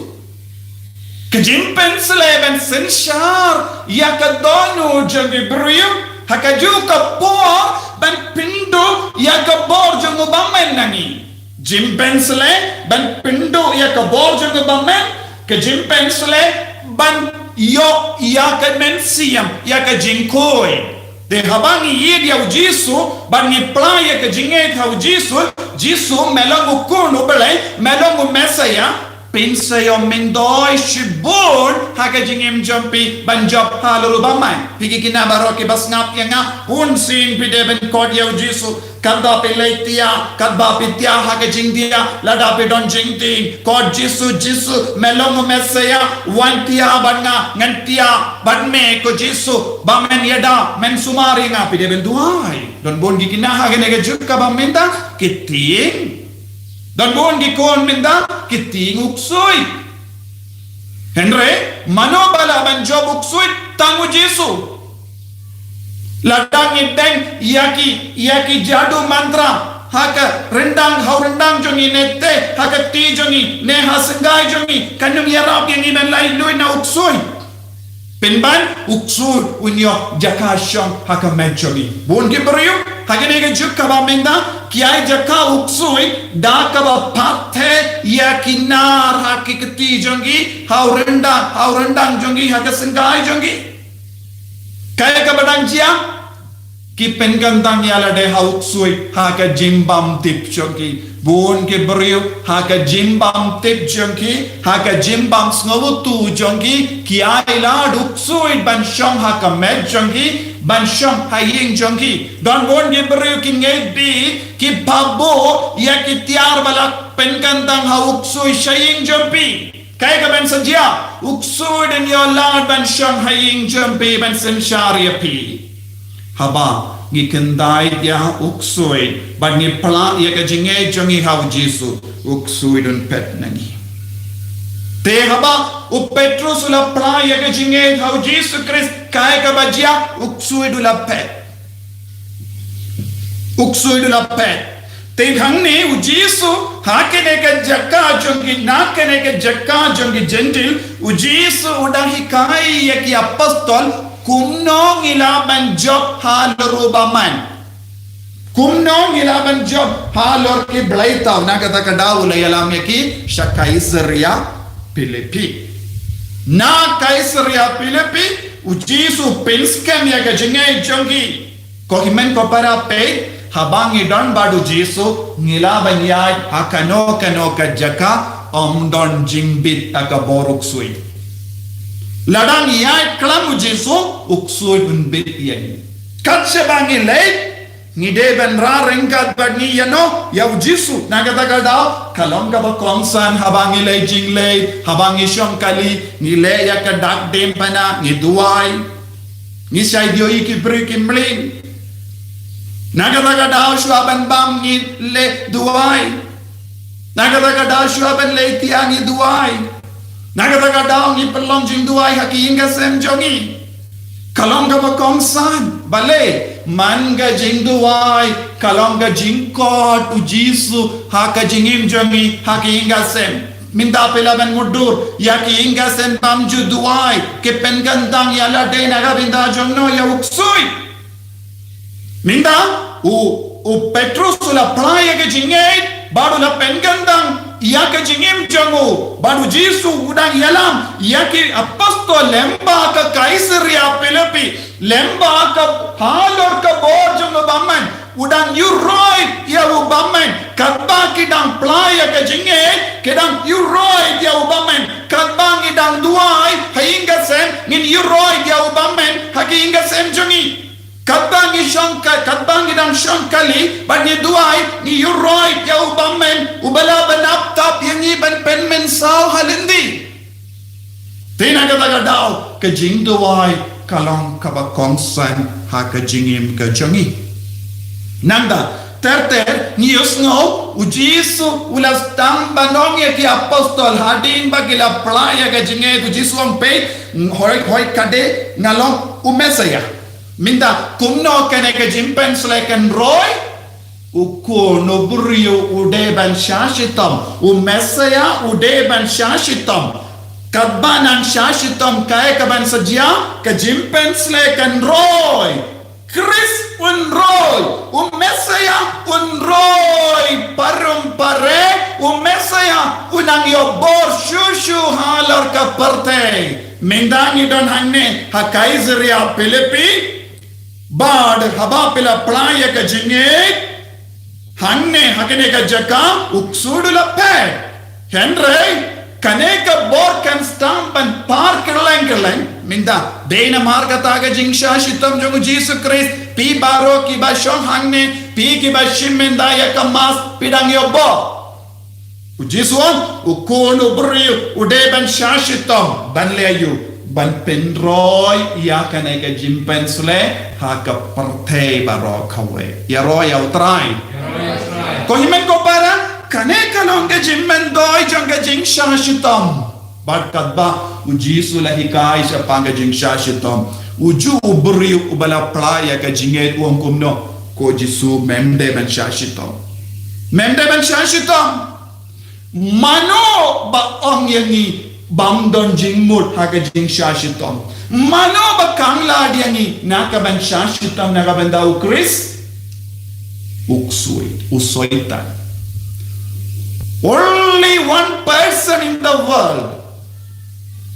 Ka jingpynsleh ban synshar ïa ka dohnud jong ki briew ha kajuh ka por, ban pynduh ïa ka bor jong u bymman na ngi. Jingpynsleh ban pynduh ïa ka bor jong u bymman, ka jingpynsleh ban ïoh ïa ka mynsiem, ïa ka jingkhuid. Te haba ngi ïeit ïa u Jisu, ban ngi pla ïa ka jingngeit ha u Jisu, Jisu me long u Khun u Blei, me long u Messiah, phin sa ïoh myntoi shibun ha ka jingim jong phi ban jop halor u bymman. Phi ki khynnah baroh kiba sngap ïa nga, bunsien phi dei ban khot ïa u Jisu. Katba phi leit thiah, katba phi thiah ha ka jingthiah, lada phi don jingtieng, khot Jisu, Jisu, me long u Messiah, wan thiah bad nga, ngan thiah bad me ko Jisu, ba men ïada, men sumar ïa nga, phi dei ban duwai. Don bun ki khynnah ha kane ka juk kaba mynta ki tieng. Don bun ki khun mynta ki tieng u ksuid. Hynrei mano ba lah ban jop u ksuid? Tang u Jisu. Lada ngi deng ïa ki, ïa ki jadu mantra ha ka ryndang, ha u ryndang jong ngi, ne te ha ka kti jong ngi, ne ha sngewbha jong ngi, kan ym ïarap ïa ngi ban lait luid na u ksuid. Pynban u ksuid un ïoh jaka shong ha ka met jong ngi. Bun ki briew ha kane ka juk kaba mynta ki ai jaka u ksuid da kaba pathai ïa ki nar ha ki kti jong ki, ha u ryndang, ha u ryndang jong ki, ha ka sngewbha jong ki. Kaei kaba dang jia? Ki pynkyntang ïa lade ha u ksuid ha ka jingbymtip jong ki. Bun ki briew ha ka jingbymtip jong ki, ha ka jingbymsngewthuh jong ki, ki ai lad u ksuid ban shong ha ka met jong ki, ban shong ha ïing jong ki. Don bun ki briew ki ngeit ba ki phah buh ïa ki tiar ba la pynkyntang ha u ksuid sha ïing jong phi. Kaei kaban sa jia? U ksuid un ïoh lad ban shong ha ïing jong phi ban synshar ïa phi. Haba ngi kyntait ïa u ksuid bad ngi pynlah ïa ka jingngeit jong ngi ha u Jisu, u ksuid un phet na ngi. Te haba u Petrus u la pynlah ïa ka jingngeit ha u Jisu Khrist, kaei kaba jia? U ksuid u la phet. U ksuid u la phet. Te hangne u Jisu, ha kane ka jaka jong ki, na kane ka jaka jong ki Jentil, u Jisu u dang hikai ïa ki apostol kumno ngi lah ban jop halor u bymman. Kumno ngi lah ban jop halor ki bleitaw? Na kata ka daw u la ïalam ïa ki sha Kaisaria Philippi. Na Kaisaria Philippi u Jisu u pynskhem ïa ka jingngeit jong ki. Ko hynmen ko para, peit, haba ngi don bad u Jisu, ngi lah ban ïaid ha kano kano ka jaka, ym don jingbit ha ka bor u ksuid. Lada ngi ïaid khlem u Jisu, u ksuid un bit ïa ngi. Kat shaba ngi leit, ngi dei ban rah ryngkat bad ngi ïano, ïa u Jisu. Na kata ka daw, ka long kaba kongsan haba ngi leit jingleit, haba ngi shong kali, ngi leh ïa ka dak diengphna, ngi duwai. Ngi shait ïohi ki briew ki mlien. Na kata ka daw shuwa ban bam ngi leh duwai. Na kata ka daw shuwa ban leit thiah ngi duwai. Na kata ka daw ngi pynlong jingduwai ha ki ïing ka sem jong ngi. Ka long kaba kongsan, balei? Man ka jingduwai ka long ka jingkhot u Jisu ha ka jingim jong ngi ha ki ïing ka sem. Mynta phi lah ban mutdur ïa ki ïing ka sem bym ju duwai, ki pynkyntang ïa lade na ka bynta jong no? Ïa u ksuid. Mynta u, u Petrus u la pynlong ïa ka jingngeit bad u la pynkyntang ïa ka jingim jong u bad u Jisu u dang ïalam ïa ki apostol lem bad ka Kaisaria Philippi, lem bad ka halor ka bor jong u bymman. U dang ïuhroit ïa u bymman. Katba ki dang pynlong ïa ka jingngeit, ki dang ïuhroit ïa u bymman. Katba ngi dang duwai ha ïing ka sem, ngin ïuhroit ïa u bymman ha ka ïing ka sem jong ngi. Katba ngi shong ka, katba ngi dang shong kali bad ngi duwai, ngi ïuhroit ïa u bymman uba lah ban ap tap ïa ngi ban pynmynsaw ha lynti. Te na kata ka daw ka jingduwai ka long kaba kongsan ha ka jingim ka jong ngi. Nangta ter ter ngi ïohsngew u Jisu u la sdang ban ong ïa ki apostol hadien ba ki la pynlong ïa ka jingngeit, u Jisu u ong, peit, hooid hooid ka dei nga long u Messaïah. Mynta kumno kane ka jingpynsleh kan roi? U Khun u briew u dei ban shah shitom, u Messaïah u dei ban shah shitom. Katba nang shah shitom, kaei kaban sa jia? Ka jingpynsleh kan roi. Khrist un roi, u Messaïah un roi parum pare, u Messaïah un nang ïoh bor shuh shuh halor ka pyrthei. Mynta ngi don hangne ha Kaisaria Philippi, bad haba phi la pynlong ïa ka jingngeit hangne ha kane ka jaka, u ksuid u la phet. Hynrei kane ka bor kan sdang ban par kylleng kylleng. Mynta dei namar kata ka jingshah shitom jong u Jisu Khrist, phi baroh kiba shong hangne, phi kiba shim mynta ïa ka Mass, phi dang ïoh bor. U Jisu u ong, u Khun u briew u dei ban shah shitom, ban leh aïu? Ban pynroi ïa kane ka jingpynsleh ha ka pyrthei baroh kawei. Ïaroh ïa u Trai. Ko hynmen ko para, kane ka long ka jingmyntoi jong ka jingshah shitom. Bad katba u Jisu u la hikai shaphang ka jingshah shitom, ujuh u briew uba la phla ïa ka jingngeit u ong kumno, ko Jisu, mem dei ban shah shitom. Mem dei ban shah shitom. Mano ba ong ïa ngi bym don jingmut ha ka jingshah shitom? Mano ba khanglad ïa ngi na ka ban shah shitom na ka bynta u Khrist? U ksuid, u Soitan. Only one person in the world.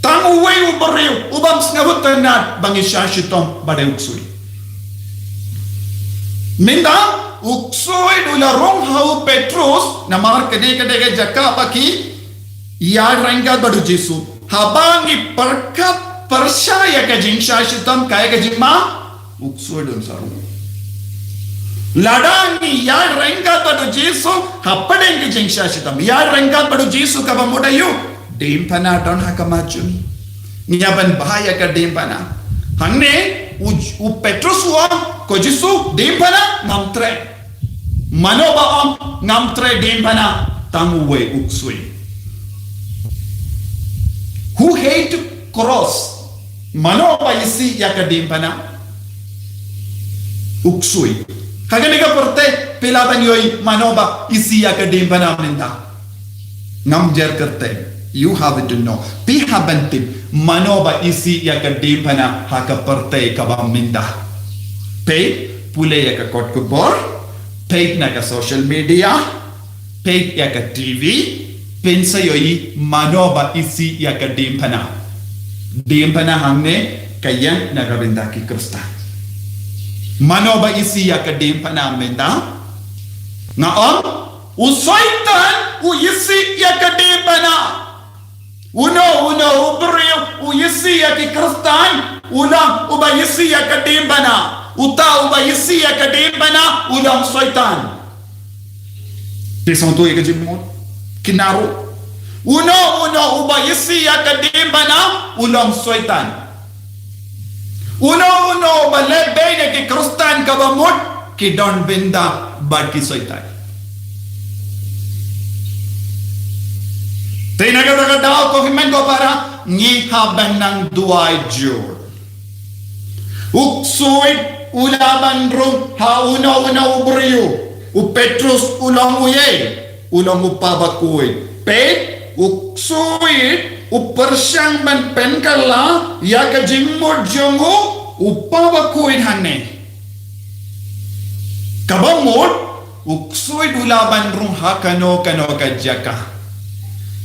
Tang uwei u briew u bym sngewtynnad ba ngi shah shitom, ba dei u ksuid. Mynta u ksuid u la rung ha u Petrus, namar kane ka dei ka jaka ba ki ïaid ryngkat bad u Jisu. Haba ngi pyrkhat pyrshah ïa ka jingshah shitom, ka ïa ka jingma, u ksuid un sa rung. Lada ngi ïaid ryngkat bad u Jisu hapdeng ka jingshah shitom, ïaid ryngkat bad u Jisu, kaba mut aïu? Diengphna don ha khmat jong ngi. Ngi ïa ban bha ïa ka diengphna. Hangne u, u Petrus u ong, ko Jisu, diengphna ngam treh. Mano ba ong ngam treh diengphna? Tang uwei, u ksuid. Who hate cross? Mano ba isih ïa ka diengphna? U ksuid. Ha kane ka pyrthei phi lah ban ïohi mano ba isih ïa ka diengphna mynta? Ngam jer kyrteng. You have to know. Phi hap ban tip mano ba isih ïa ka diengphna ha ka pyrthei kaba mynta. Peit, pule ïa ka kot khubor, peit na ka social media, peit ïa ka T V, phin sa ïohi mano ba isih ïa ka diengphna. Diengphna hangne ka ïeng na ka bynta ki Khristan. Mano ba isih ïa ka diengphna mynta? Nga ong, u Soitan u isih ïa ka diengphna. Uno uno u briew u isih ïa ki Khristan u long uba isih ïa ka diengphna. Uta uba isih ïa ka diengphna u long Soitan. Phi sngewthuh ïa ka jingmut? Ki naru. Uno uno uba isih ïa ka diengphna u long Soitan. Uno uno ba leh beiñ ïa ki Khristan, kaba mut ki don bynta bad ki Soitan. Te na kata ka daw, ko hynmen ko para, ngi hap ban nang duwai jur. U ksuid u la ban rung ha uno uno u briew. U Petrus u long uei? U long u pa bakhuid. Peit, u ksuid u pyrshang ban pynkylla ïa ka jingmut jong u, u pa bakhuid hangne. Kaba mut, u ksuid u la ban rung ha kano kano ka jaka.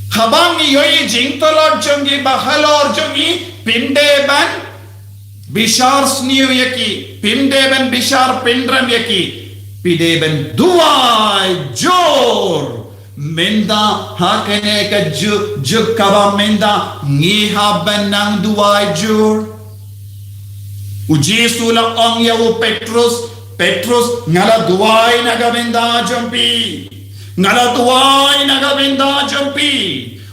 Haba ngi ïohi jingtlot jong ki bahalor jong ngi, phim dei ban bishar sniew ïa ki, phim dei ban bishar pynrem ïa ki, phi dei ban duwai jur. Mynta ha kane ka ju-, juk kaba mynta ngi hap ban nang duwai jur. U Jisu u la ong ïa u Petrus, Petrus, nga la duwai na ka bynta jong phi. Nga la duwai na ka bynta jong phi.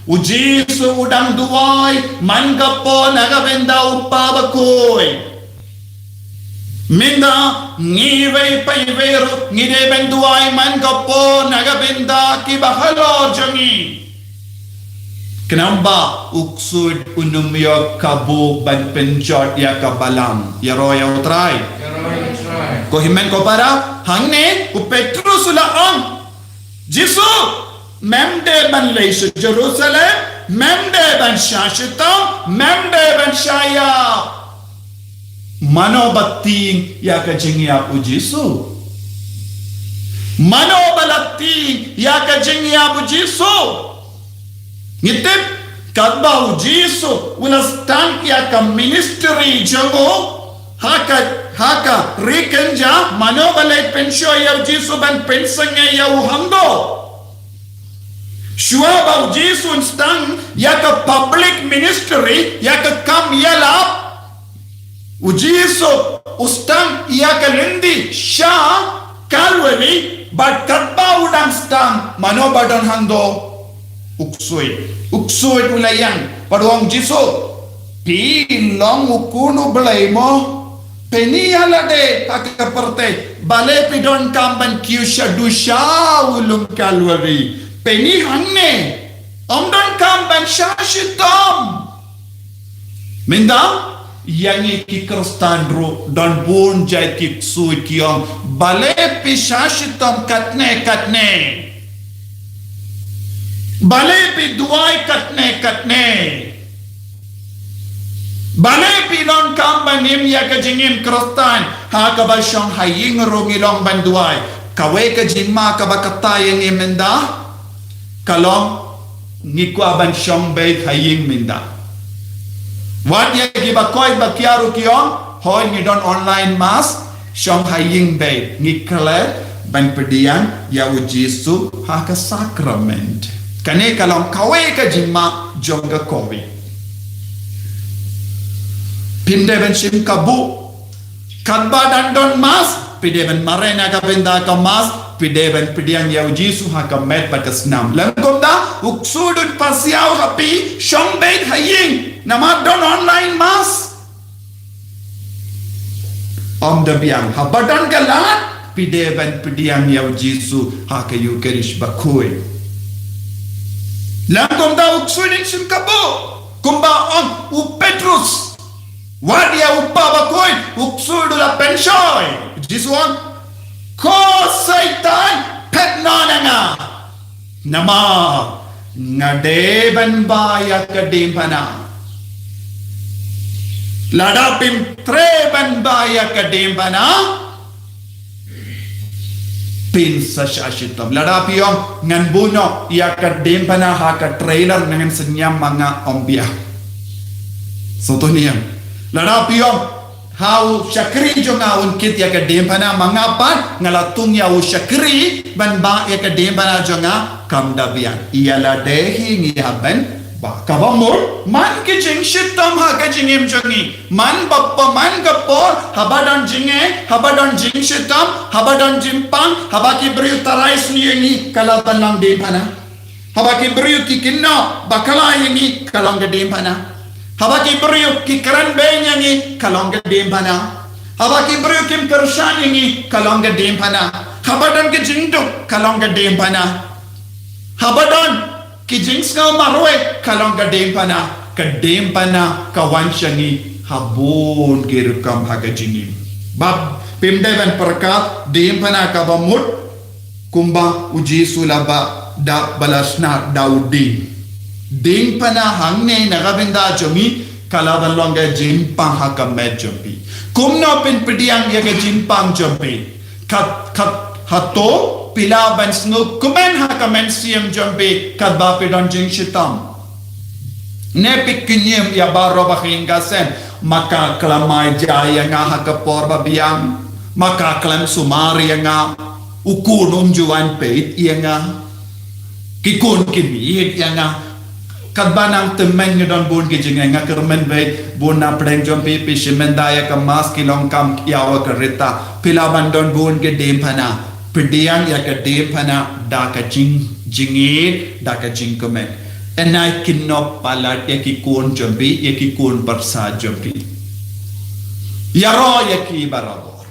U Jisu u dang duwai man ka por na ka bynta u pa bakhuid. Mynta ngi wei pa wei ruh ngi dei ban duwai man ka por na ka bynta ki bahalor jong ngi. Khnang ba u ksuid un ym ïoh kabu ban pynjot ïa ka balang. Ïaroh ïa u Trai. Ïaroh ïa u Trai. Ko hynmen ko para, hangne u Petrus u la ong, Jisu, mem dei ban leit sha Jerusalem, mem dei ban shah shitom, mem dei ban shah ïap. Mano ba tieng ïa ka jingïap u Jisu? Mano ba la tieng ïa ka jingïap u Jisu? Ngi tip, katba u Jisu u la start ïa ka ministry jong u, ha ka, ha ka ri kynja, mano ba leit pynshoi ïa u Jisu ban pynsangeh ïa u hangto? Shuwa ba u Jisu un start ïa ka public ministry, ïa ka kam ïalap, u Jisu u start ïa ka lynti sha Kalwari, bad katba u dang start, mano ba don hangto? U ksuid. U ksuid u la ïeng bad u ong, Jisu, phi long u khun u Blei mo? Pynïaid lade ha ka pyrthei, balei phi donkam ban kiew shaduh sha u lum Kalwari? Pynïaid hangne. Ym donkam ban shah shitom. Mynta, ïa ngi ki Khristan ruh, don bun jait ki ksuid ki ong, balei phi shah shitom katne katne. Balei phi duwai katne katne. Balei phi donkam ban im ïa ka jingim Khristan, ha kaba shong ha ïing ruh ngi long ban duwai. Kawei ka jingma kaba kata ïa ngi mynta, ka long ngi kwah ban shong beit ha ïing mynta. Wat ïa kiba koit ba kiar ruh ki ong, hooid ngi don online mass, shong ha ïing beit, ngi klet ban pdiang ïa u Jisu ha ka sakrament. Kane ka long kawei ka jingma jong ka Covid. Phim dei ban shim kabu. Katba dang don mass, phi dei ban mareh na ka bynta ka mass, phi dei ban pdiang ïa u Jisu ha ka met bad ka snam. Lym kumta, u ksuid u pasiaw ha phi, shong beit ha ïing, namar don online mass. Ym da biang, haba don ka lad, phi dei ban pdiang ïa u Jisu ha ka Eucharist bakhuid. Lym kumta u ksuid un shim kabu, kumba ong u Petrus. Wat ïa u kpa bakhuid, u ksuid u la pynshoi. U Jisu ong, ko Soitan, phet noh na nga. Namar nga dei ban ba ïa ka diengphna. Lada phim treh ban ba ïa ka diengphna, phin sa shah shitom. Lada phi ong ngan buh noh ïa ka diengphna ha ka trailer, ngan sa ñiam ma nga, ym biang. Sngewthuh ne em? Lada phi ong ha u shakri jong nga un kit ïa ka diengphna ma nga pat, nga la tung ïa u shakri ban ba ïa ka diengphna jong nga, kam da biang. Ïa lade hi ngi hap ban ba. Kaba mut, man ki jingshitom ha ka jingim jong ngi. Man ba pynman ka por, haba don jingeh, haba don jingshitom, haba don jingpang, haba ki briew tharai sniew ïa ngi, ka la ban long diengphna. Haba ki briew ki kynnoh bakla ïa ngi, ka long ka diengphna. Haba ki briew ki kren beiñ ïa ngi, ka long ka diengphna. Haba ki briew kim kyrshan ïa ngi, ka long ka diengphna. Haba don ka jingduk, ka long ka diengphna. Haba don ki jingsngew marwei, ka long ka diengphna. Ka diengphna ka wan sha ngi ha bun ki rukom ha ka jingim. Bad phim dei ban pyrkhat, diengphna kaba mut, kumba u Jisu la ba da ba la shna da u dieng. Diengphna hangne na ka bynta jong ngi, ka la ban long ka jingpang ha ka met jong phi. Kumno phin pdiang ïa ka jingpang jong phi? Kat, kat, hato phi lah ban sngewkmen ha ka mynsiem jong phi katba phi don jingshitom? Ne phi kynñiam ïa baroh ba kheiñ ka sem, ma ka khlem ai ja ïa nga ha ka por ba biang, ma ka khlem sumar ïa nga, u khun um ju wan peit ïa nga, ki khun kim ïeit ïa nga. Katba nang tymmen ngi don bun ki jingeh, nga kyrmen beit bun na pdeng jong phi, phi shim mynta ïa ka mass, ki long kam ïa wa ka rita. Phi lah ban don bun ki diengphna. Pdiang ïa ka diengphna da ka jing, jingïeit, da ka jingkmen. Yn ai kynnoh palat ïa ki khun jong phi, ïa ki khun barsat jong phi. Ïaroh ïa ki barabor.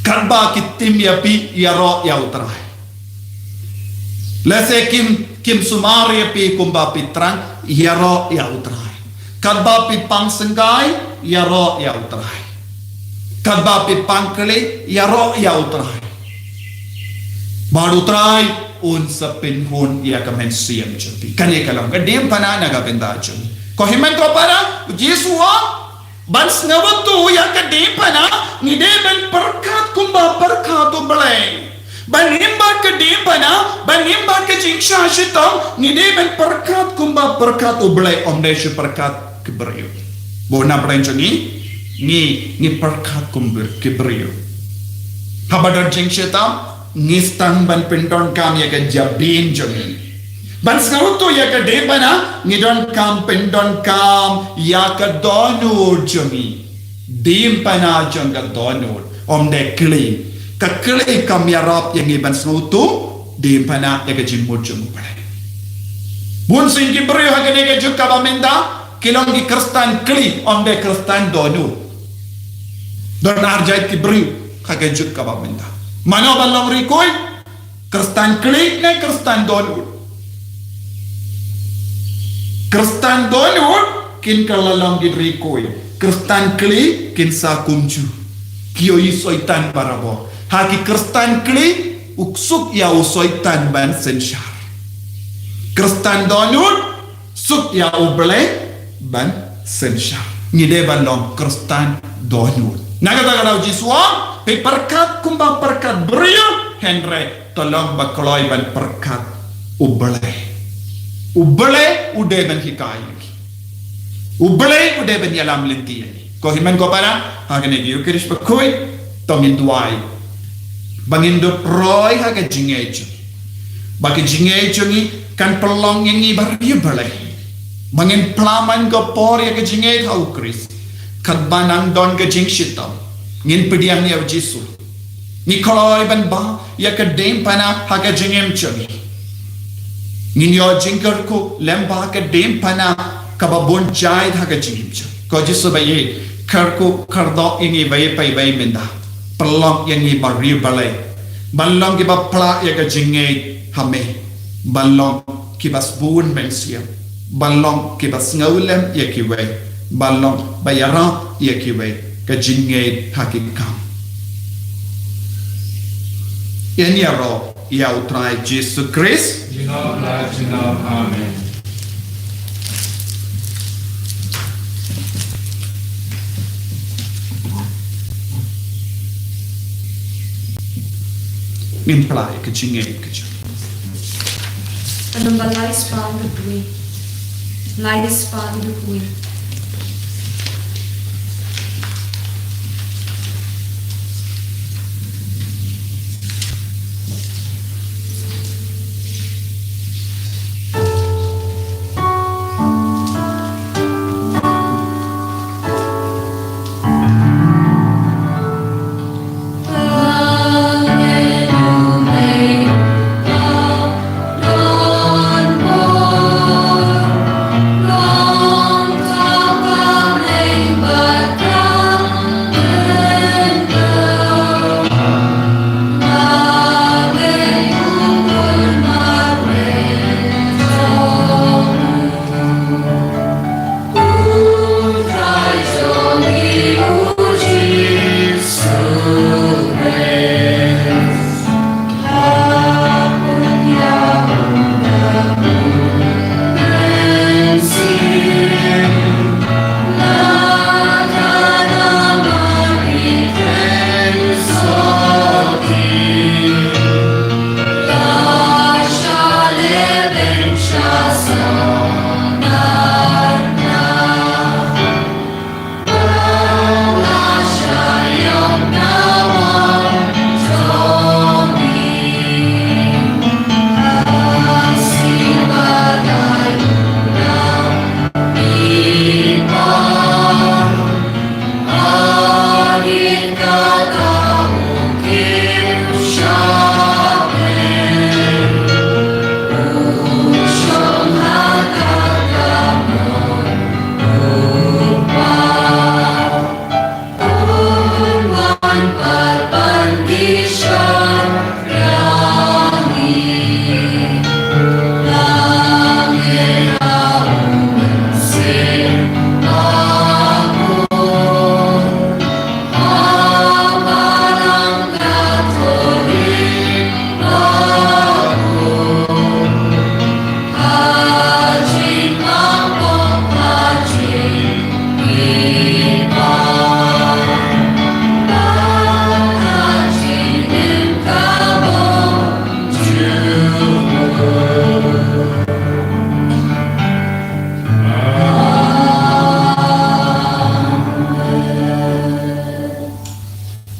Katba ki tim ïa phi, ïaroh ïa U Trai. Lehse kim, kim sumar ïa phi kumba phi thrang, ïaroh ïa U Trai. Katba phi pang syngkai, ïaroh ïa U Trai. Katba phi pang kli, ïaroh ïa U Trai. Bad U Trai un sa pynhun ïa ka mynsiem jong phi. Kane ka long ka diengphna na ka bynta jong ngi. Ko hynmen ko para, U Jisu u ong, ban sngewthuh ïa ka diengphna, ngi dei ban pyrkhat kumba pyrkhat U Blei. Ban im bad ka diengphna, ban im bad ka jingshah shitom, ngi dei ban pyrkhat kumba pyrkhat U Blei, ym dei shu pyrkhat ki briew. Bun na pdeng jong ngi, ngi, ngi pyrkhat kum br-, ki briew. Haba don jingshitom, ngi sdang ban pyndonkam ïa ka jabieng jong ngi. Ban sngewthuh ïa ka diengphna, ngi donkam pyndonkam ïa ka dohnud jong ngi. Diengphna jong ka dohnud, ym dei kli. Ka kli kam ïarap ïa ngi ban sngewthuh diengphna ïa ka jingmut jong U Blei. Bun sien ki briew ha kane ka juk kaba mynta, ki long ki Khristan kli, ym dei Khristan dohnud. Don ar jait ki briew ha ka juk kaba mynta. Mano ban long rikoi? Khristan kli ne Khristan dohnud? Khristan dohnud kin kylla long ki rikoi. Khristan kli kin sa kumjuh. Ki ïohi soitan barabor. Ha ki Khristan kli u suk ïa u soitan ban synshar. Khristan dohnud suk ïa U Blei ban synshar. Ngi dei ban long Khristan dohnud. Na kata ka daw Jisu u ong, phi pyrkhat kumba pyrkhat briew, hynrei to long ba kloi ban pyrkhat U Blei. U Blei u dei ban hikai ïa ngi. U Blei u dei ban ïalam lynti ïa ngi. Ko hynmen ko para, ha kane ka Eucharist bakhuid, to ngin duwai ba ngin dup roi ha ka jingngeit jong ngi. Ba ka jingngeit jong ngi kan pynlong ïa ngi ba riewblei. Ba ngin phla man ka por ïa ka jingngeit ha U Khrist. Katba nang don ka jingshitom, ngin pdiang ïa U Jisu. Ngi kloi ban bam ïa ka diengphna ha ka jingim jong ngi. Ngin ïoh jingkyrkhu lem bad ka diengphna kaba bun jait ha ka jingim jong ngi. Ko Jisu ba ïeit, kyrkhu kyrdoh ïa ngi ba ïeit ba ïeit mynta. Pynlong ïa ngi ba riewblei. Ban long kiba phla ïa ka jingngeit ha me. Ban long kiba sbun mynsiem. Ban long kiba sngewlem ïa kiwei. Ban long ba ïarap ïa kiwei. Ka jingngeit ha ki kam. Ïa ngi ïaroh ïa U Trai Jisu Khrist. Jingngeit la jingngeit. Amen. Ngin phla ïa ka jingngeit ka jong. Ka namba lai spah hynriew wei. Lai spah hynriew wei.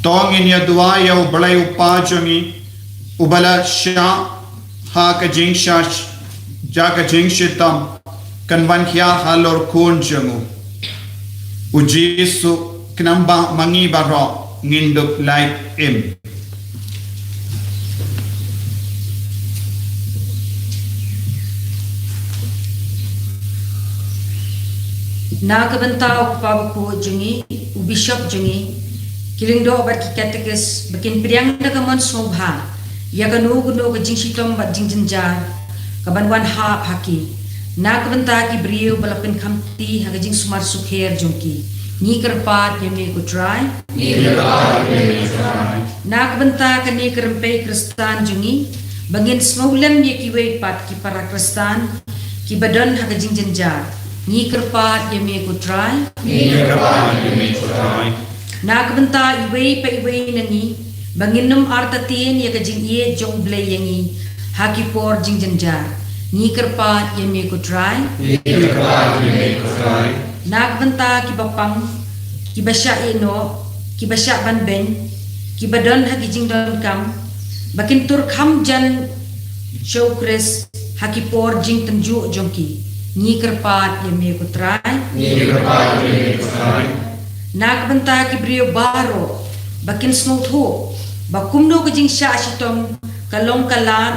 To ngin ïa duwai ïa U Blei U Kpa jong ngi, uba la shah ha ka jingshah, ha ka jingshitom, kan wan hiar halor khun jong u. U Jisu, khnang ba ma ngi baroh ngin dup lait im. Na ka bynta u kpa bakhuid jong ngi, u bishop jong ngi, ki lyngdoh bad ki katekis, ba kin pdiang da ka mon sngewbha ïa kano kano ka jingshitom bad jingjynjar ka ban wan hap ha ki. Na ka bynta ki briew ba la pynkhamti ha ka jingsumar sukher jong ki, ngi kyrpad ïa me ko Trai. Na ka bynta kane ka rympei Khristan jong ngi, ba ngin sngewlem ïa kiwei pat ki para Khristan kiba don ha ka jingjynjar, ngi kyrpad ïa me ko Trai. Na ka bynta iwei pa iwei na ngi, ba ngin ym artatien ïa ka jingïeit jong U Blei ïa ngi ha ki por jingjynjar, ngi kyrpad ïa me ko Trai. Na ka bynta kiba pang, kiba shah ïehnoh, kiba shah ban beiñ, kiba don ha ki jingdonkam, ba kin tur kham jan sha U Khrist ha ki por jingtynjuh jong ki, ngi kyrpad ïa me ko Trai. Na ka bynta ki briew baroh, ba kin sngewthuh ba kumno ka jingshah shitom ka long ka lad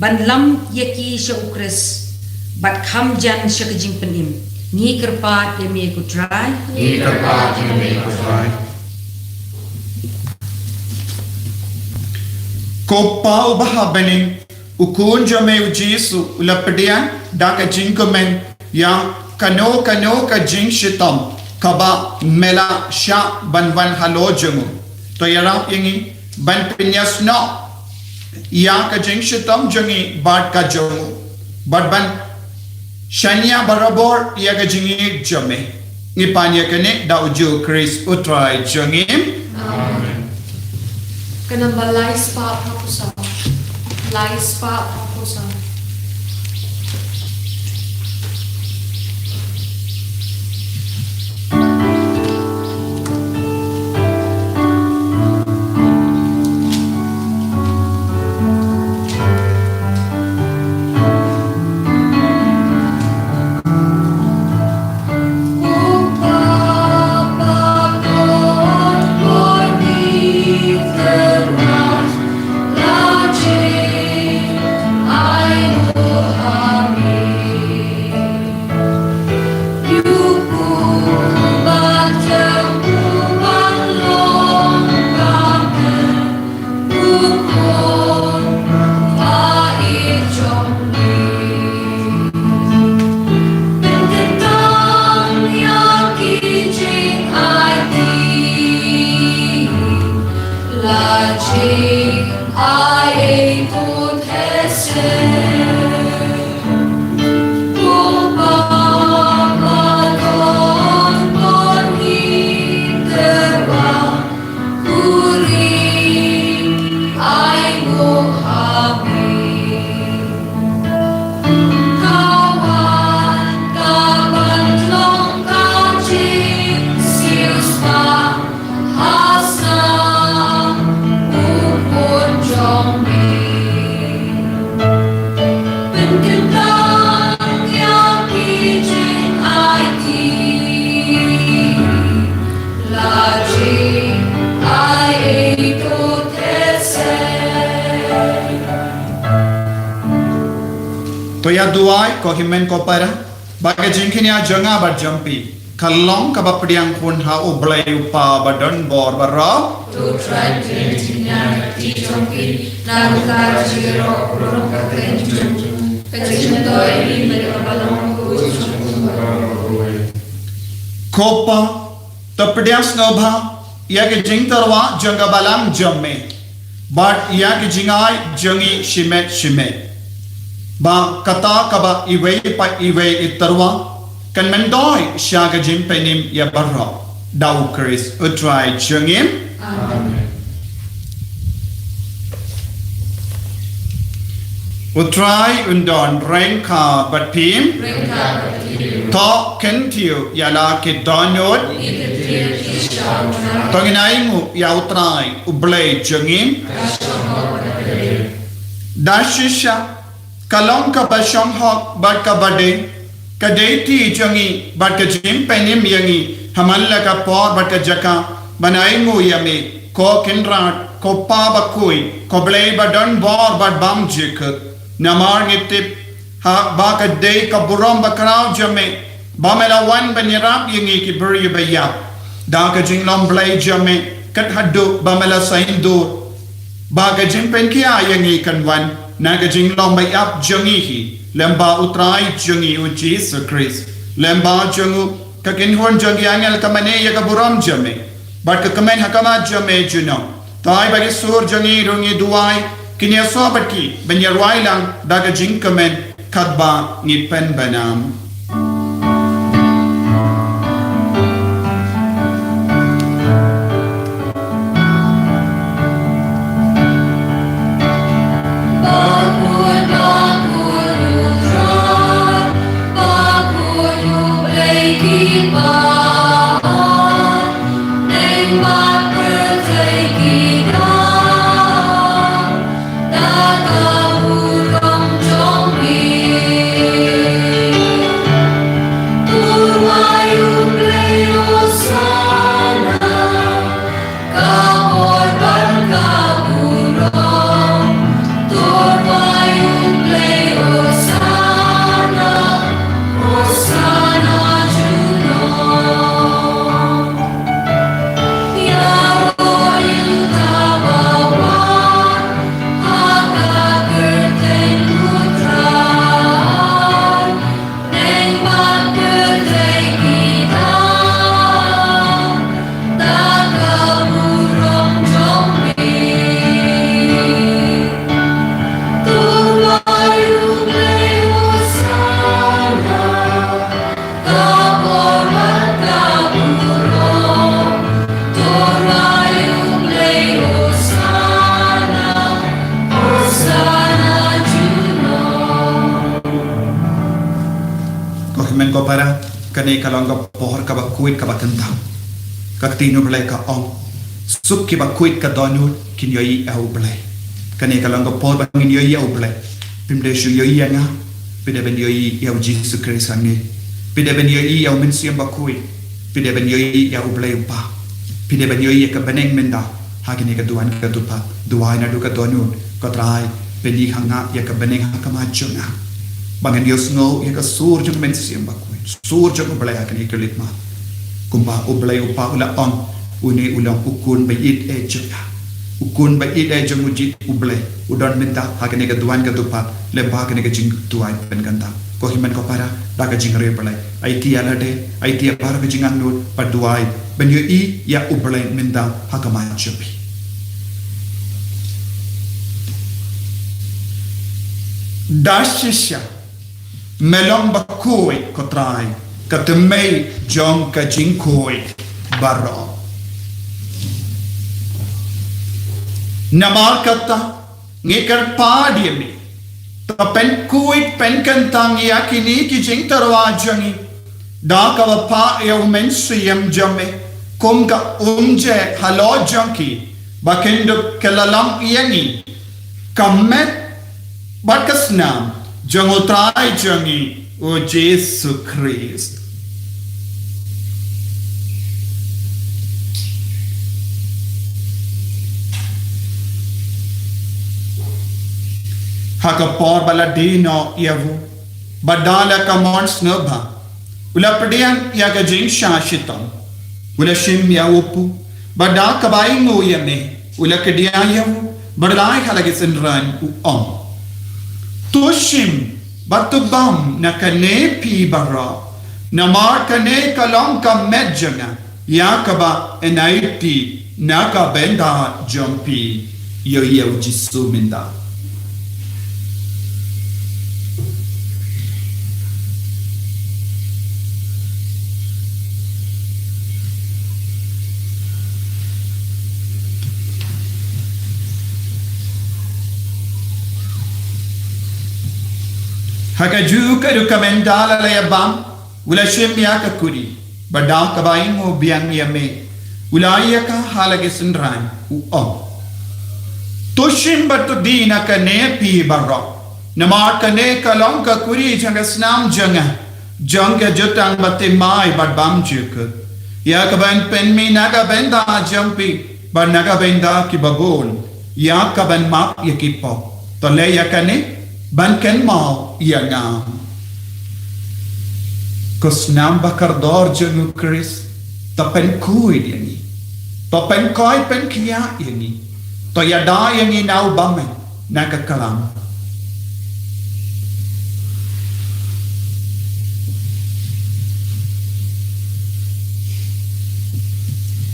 ban lam ïa ki sha U Khrist, bad kham jan sha ka jingpynim, ngi kyrpad ïa me ko Trai. Ko Pa uba ha bneng, U Khun jong me U Jisu u la pdiang da ka jingkmen ïa kano kano ka jingshitom kaba me la shah ban wan halor jong u. To ïarap ïa ngi ban pynïasnoh ïa ka jingshitom jong ngi bad ka jong u, bad ban shaniah barabor ïa ka jingïeit jong me. Ngi pan ïa kane da U Jisu Khrist U Trai jong ngi. Amen. Ka namba lai spah phra phew saw. Lai spah phra phew saw. To ïa duwai, ko hynmen ko para, ba ka jingkñia jong nga bad jong phi ka long kaba pdiang khun ha U Blei U Kpa ba don bor baroh. To Trai, pdiang jingkñia ha ka kti jong phi, na ka bynta ka jingïaroh ka burom ka kyrteng jong me. Ka jingmyntoi ïa ngi bad ïa ka balang ka jong u. Ko Pa, to pdiang sngewbha ïa ka jingtyrwa jong ka balang jong me, bad ïa ka jingai jong ngi shimet shimet, ba kata kaba iwei pa iwei i tyrwa kan myntoi sha ka jingpynim ïa baroh. Da U Khrist U Trai jong ngi. Amen. U Trai un don ryngkat bad phi. Ryngkat bad phi. To kyntiew ïa la ki dohnud. Ngi kyntiew ïa ki sha U Trai. To ngin ainguh ïa U Trai U Blei jong ngi. Ka shong hok bad ka dei. Da shisha ka long kaba shong hok bad kaba dei, ka dei kti jong ngi bad ka jingpynim ïa ngi ha man la ka por bad ka jaka ban ainguh ïa me, ko Kynrad, ko Pa bakhuid, ko Blei ba don bor bad bym jukut. Namar ngi tip ha ba ka dei ka burom bakhraw jong me ba me la wan ban ïarap ïa ngi ki briew ba ïap, da ka jinglong Blei jong me, kat haduh ba me la saiñdur ba ka jingpynkhiah ïa ngi kan wan. na ka jinglong ba ïap jong ngi hi, lyngba u Trai jong ngi u Jisu Khrist, lyngba jong u ka kynhun jong ki angel ka mane ïa ka burom jong me, bad ka kmen ha khmat jong me junom. Trai ba ki sur jong ngi ruh ngi duwai, kin ïasoh bad ki ban ïarwai lang da ka jingkmen katba ngi pynbna. Ko hynmen ko para, kane ka long ka por kaba khuid kaba kyntang. Ka ktien U Blei ka ong, suk kiba khuid ka dohnud kin ïohi ïa U Blei. Kane ka long ka por ba ngin ïohi ïa U Blei. Phim dei shu ïohi ïa nga, phi dei ban ïohi ïa U Jisu Khrist hangne. Phi dei ban ïohi ïa U Mynsiem Bakhuid. Phi dei ban ïohi ïa U Blei U Kpa. Phi dei ban ïohi ïa ka bneng mynta ha kane ka duwan ka dkhot. Duwai naduh ka dohnud, ko Trai, pyni ha nga ïa ka bneng ha khmat jong nga, ba ngan ïohsngew ïa ka sur jong U Mynsiem Bakhuid, sur jong U Blei ha kane ka khlieh khmat. Kumba U Blei U Kpa u la ong, une u long u khun ba ïeit eh jong nga. U khun ba ïeit eh jong U Jisu U Blei u don mynta ha kane ka duwan ka dkhot, lyngba kane ka jingduwai pynkyntang. Ko hynmen ko para, da ka jingriewblei, aiti ïa lade, aiti ïa baroh ka jingangnud, bad duwai ban ïohi ïa U Blei mynta ha khmat jong phi. Da shisha me long bakhuid, ko Trai, ka tymmen jong ka jingkhuid baroh. Namar kata, ngi kyrpad ïa me, to pynkhuid pynkyntang ïa kine ki jingtyrwa jong ngi da kaba phah ïa U Mynsiem jong me kum ka umjing halor jong ki, ba kin dup ka la long ïa ngi ka met bad ka snam jong U Trai jong ngi U Jisu Khrist. Ha ka por ba la die noh ïa u, bad da la ka mon sngewbha, u la pdiang ïa ka jingshah shitom, u la shim ïa u pu, bad da kaba ainguh ïa me, u la kdiah ïa u, bad u la ai ha la ki synran, u ong, to shim bad to bam na kane phi baroh, namar kane ka long ka met jong nga, ïa kaba yn aiti na ka bynta jong phi. Ïohi ïa U Jisu mynta. Ha kajuh ka rukom, ynda la ïa bam, u la shim ïa ka kuri, bad da kaba ainguh biang ïa me, u la ai ïa ka ha la ki synran, u ong, to shim bad to die na kane phi baroh, namar kane ka long ka kuri jong ka snam jong nga, jong ka jutang bathymmai bad bymjukut, ïa kaban pynmih na ka bynta jong phi bad na ka bynta kiba bun, ïa kaban map ïa ki pop. To leh ïa kane ban kynmaw ïa nga. Ko snam bakordor jong U Khrist, to pynkhuid ïa ngi, to pynkhuid pynkhiah ïa ngi, to ïada ïa ngi na u bymman, na ka klam.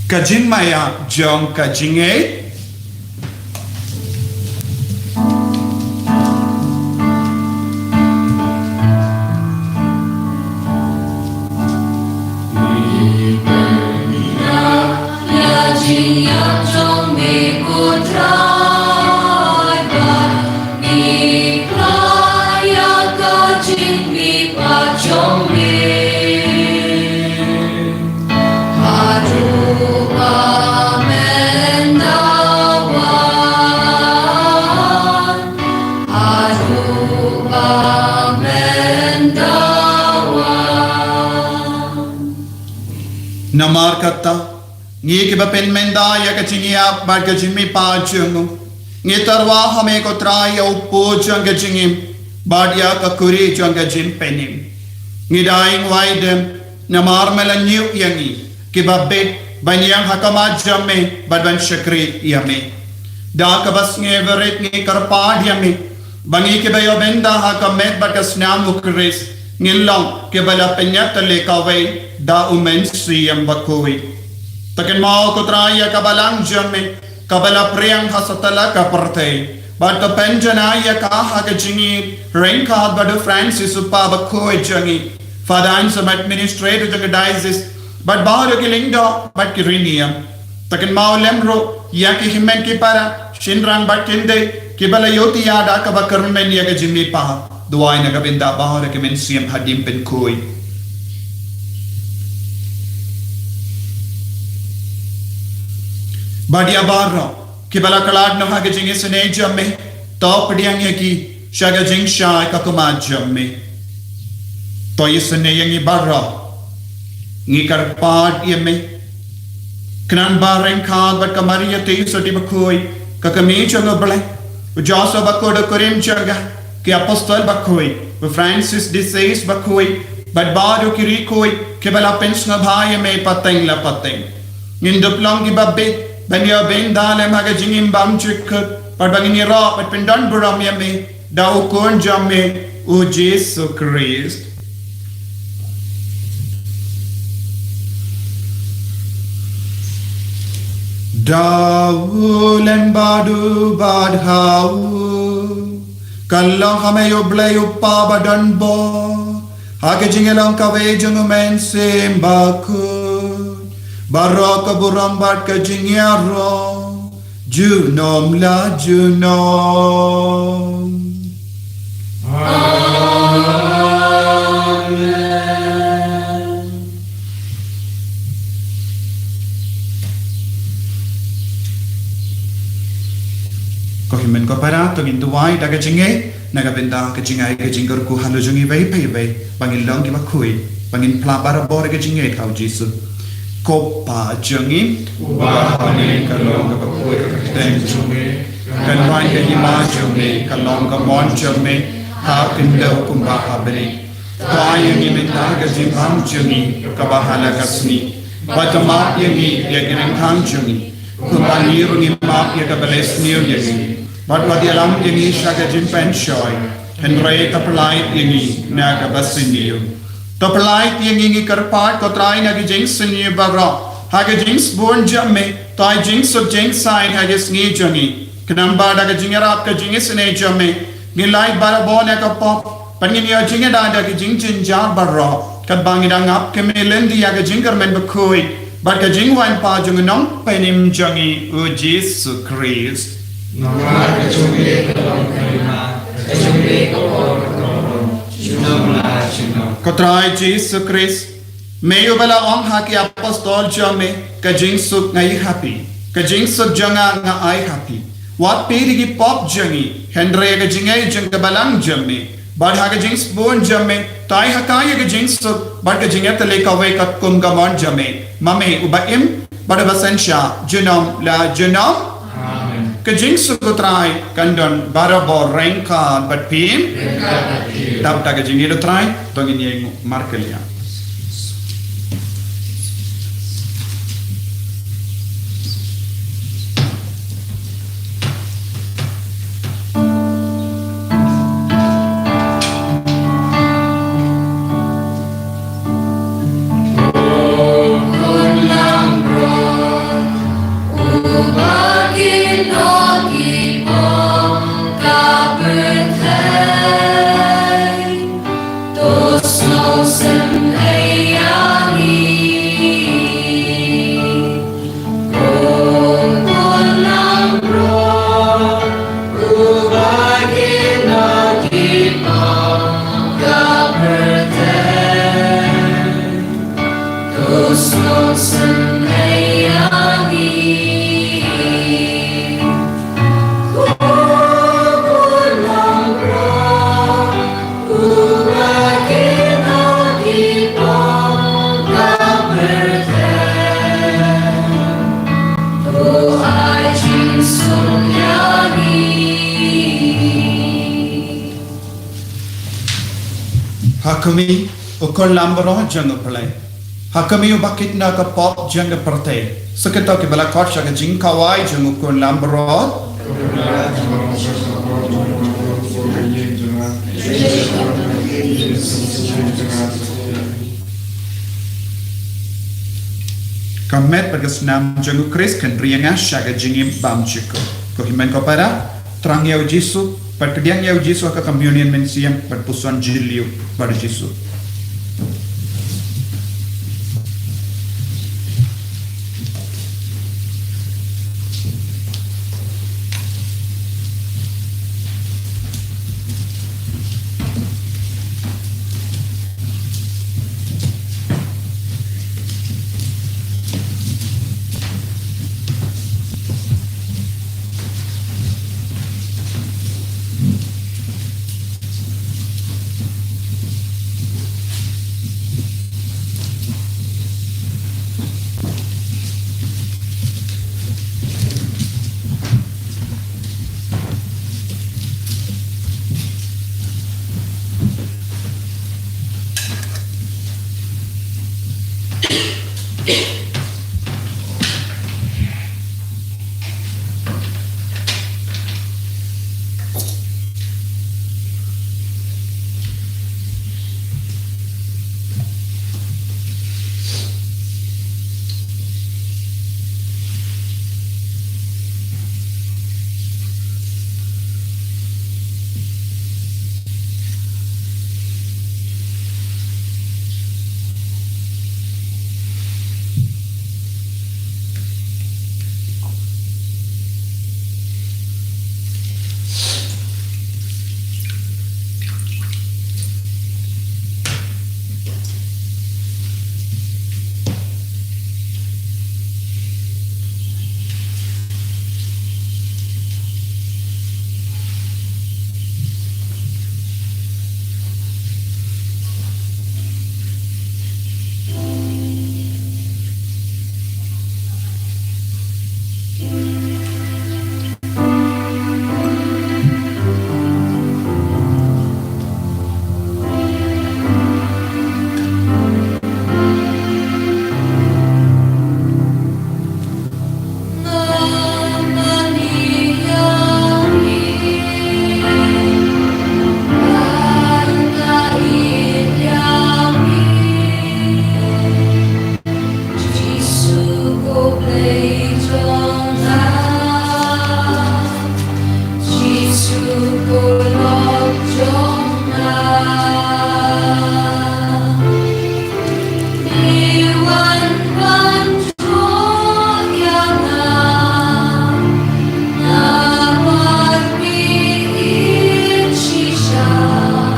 Ka jingmaïa jong ka jingngeit. Namar kata, ngi kiba pynmynda ïa ka jingïap bad ka jingmihpat jong u, ngi tyrwa ha me ko Trai ïa u pud jong ka jingim bad ïa ka kuri jong ka jingpynim. Ngi dang wai dem namar me la ñiew ïa ngi kiba bit ban ïeng ha khmat jong me bad ban shakri ïa me. Da kaba sngewrit ngi kyrpad ïa me ba ngi kiba ïoh bynta ha ka met bad ka snam u Khrist ngin long kiba la pynïatylli kawei da u Mynsiem Bakhuid. To kynmaw ko Trai ïa ka balang jong me kaba la pyrshang ha satlak ka pyrthei bad to pynjanai ïa ka ha ka jingïeit ryngkat bad u Francis u kpa bakhuid jong ngi, Father Anselm administrator jong ka diocese, bad baroh ki lyngdoh bad ki riewniam. To kynmaw lem ruh ïa ki hynmen ki para, shynrang bad kynthei kiba la ïohthiah da kaba kyrmen ïa ka jingmihpat. Duwai na ka bynta baroh ki mynsiem hadien pynkhuid. Bad ïa baroh kiba la khlad noh ha ka jingisynei jong me, to pdiang ïa ki sha ka jingshai ka khmat jong me. To isynei ïa ngi baroh. Ngi kyrpad ïa me. Khnang ba ryngkat bad ka Maria Theisotti bakhuid, ka kmie jong u Blei, u Joseph bakhuid u kurim jong ka, ki apostol bakhuid, u Francis de Sales bakhuid, bad baroh ki riewkhuid kiba la pynsngewbha ïa me pateng la pateng. Ngin dup long kiba bit ban ïoh bynta lem ha ka jingim bymjukut, bad ba ngin ïaroh bad pyndonburom ïa me da u Khun jong me u Jisu Khrist. Da u lem bad u bad ha u, ka long ha me U Blei U Kpa badonbor, ha ka jingïalong kawei jong u Mynsiem Bakhuid, baroh ka burom bad ka jingïaroh junom la junom. Amen. Ko hynmen ko para, to ngin duwai da ka jingngeit na ka bynta ka jingai ka jingkyrkhu halor jong iwei pa iwei, ba ngin long kiba khuid, ba ngin phla barabor ka jingngeit ha u Jisu. Ko Pa jong ngi, uba ha bneng, ka long kaba khuid ka kyrteng jong me, kan wan ka hima jong me, kan long ka mon jong me ha khyndew kumba ha bneng. To ai ïa ngi mynta ka jingbam jong ngi kaba ha la ka sngi, bad to map ïa ngi ïa ki ryngkang jong ngi, kumba ngi ruh ngi map ïa kiba la sniew ïa ngi. Bad wat ïalam ïa ngi sha ka jingpynshoi, hynrei to pyllait ïa ngi na kaba sniew. To pyllait ïa ngi, ngi kyrpad ko Trai, na ki jingsniew baroh, ha ka jingsbun jong me to ai jingsuk jingsaiñ ha ka sngi jong ngi. Khnang ba da ka jingïarap ka jingisynei jong me, ngin lait barabor na ka pop, bad ngin ïoh jingïada da ki jingjynjar baroh, katba ngi dang ap kmie lynti ïa ka jingkyrmen bakhuid bad ka jingwan pa jong u Nongpynim jong ngi u Jisu Khrist. Namar ka jong me ka long ka hima, ka jong me ka long ka burom, junom la junom. Ko Trai Jisu Khrist, me uba la ong ha ki apostol jong me, ka jingsuk nga ai ha phi, ka jingsuk jong nga nga ai ha phi. Wat peit ïa ki pop jong ngi, hynrei ïa ka jingngeit jong ka balang jong me. Bad ha ka jingsbun jong me to ai ha ka ïa ka jingsuk bad ka jingïatylli kawei katkum ka mon jong me, ma me uba im bad uba synshar junom la junom. Amen. Ka jingsuk u Trai kan don barabor ryngkat bad phi. Ryngkat bad phi. Dap da ka jingïeit u Trai, to ngin ïeng markylliang. Ha khmih, u khun lambaroh jong U Blei. Ha khmih, uba kit na ka pop jong ka pyrthei. Sa kito kiba la khot sha ka jingkhawai jong u khun lambaroh. Ka met bad ka snam jong U Khrist kan ri ïa nga sha ka jingim bymjukut. Ko hynmen ko para, thrang ïa U Jisu, bad pdiang ïa U Jisu ha ka communion mynsiem, bad puson jylliew bad U Jisu.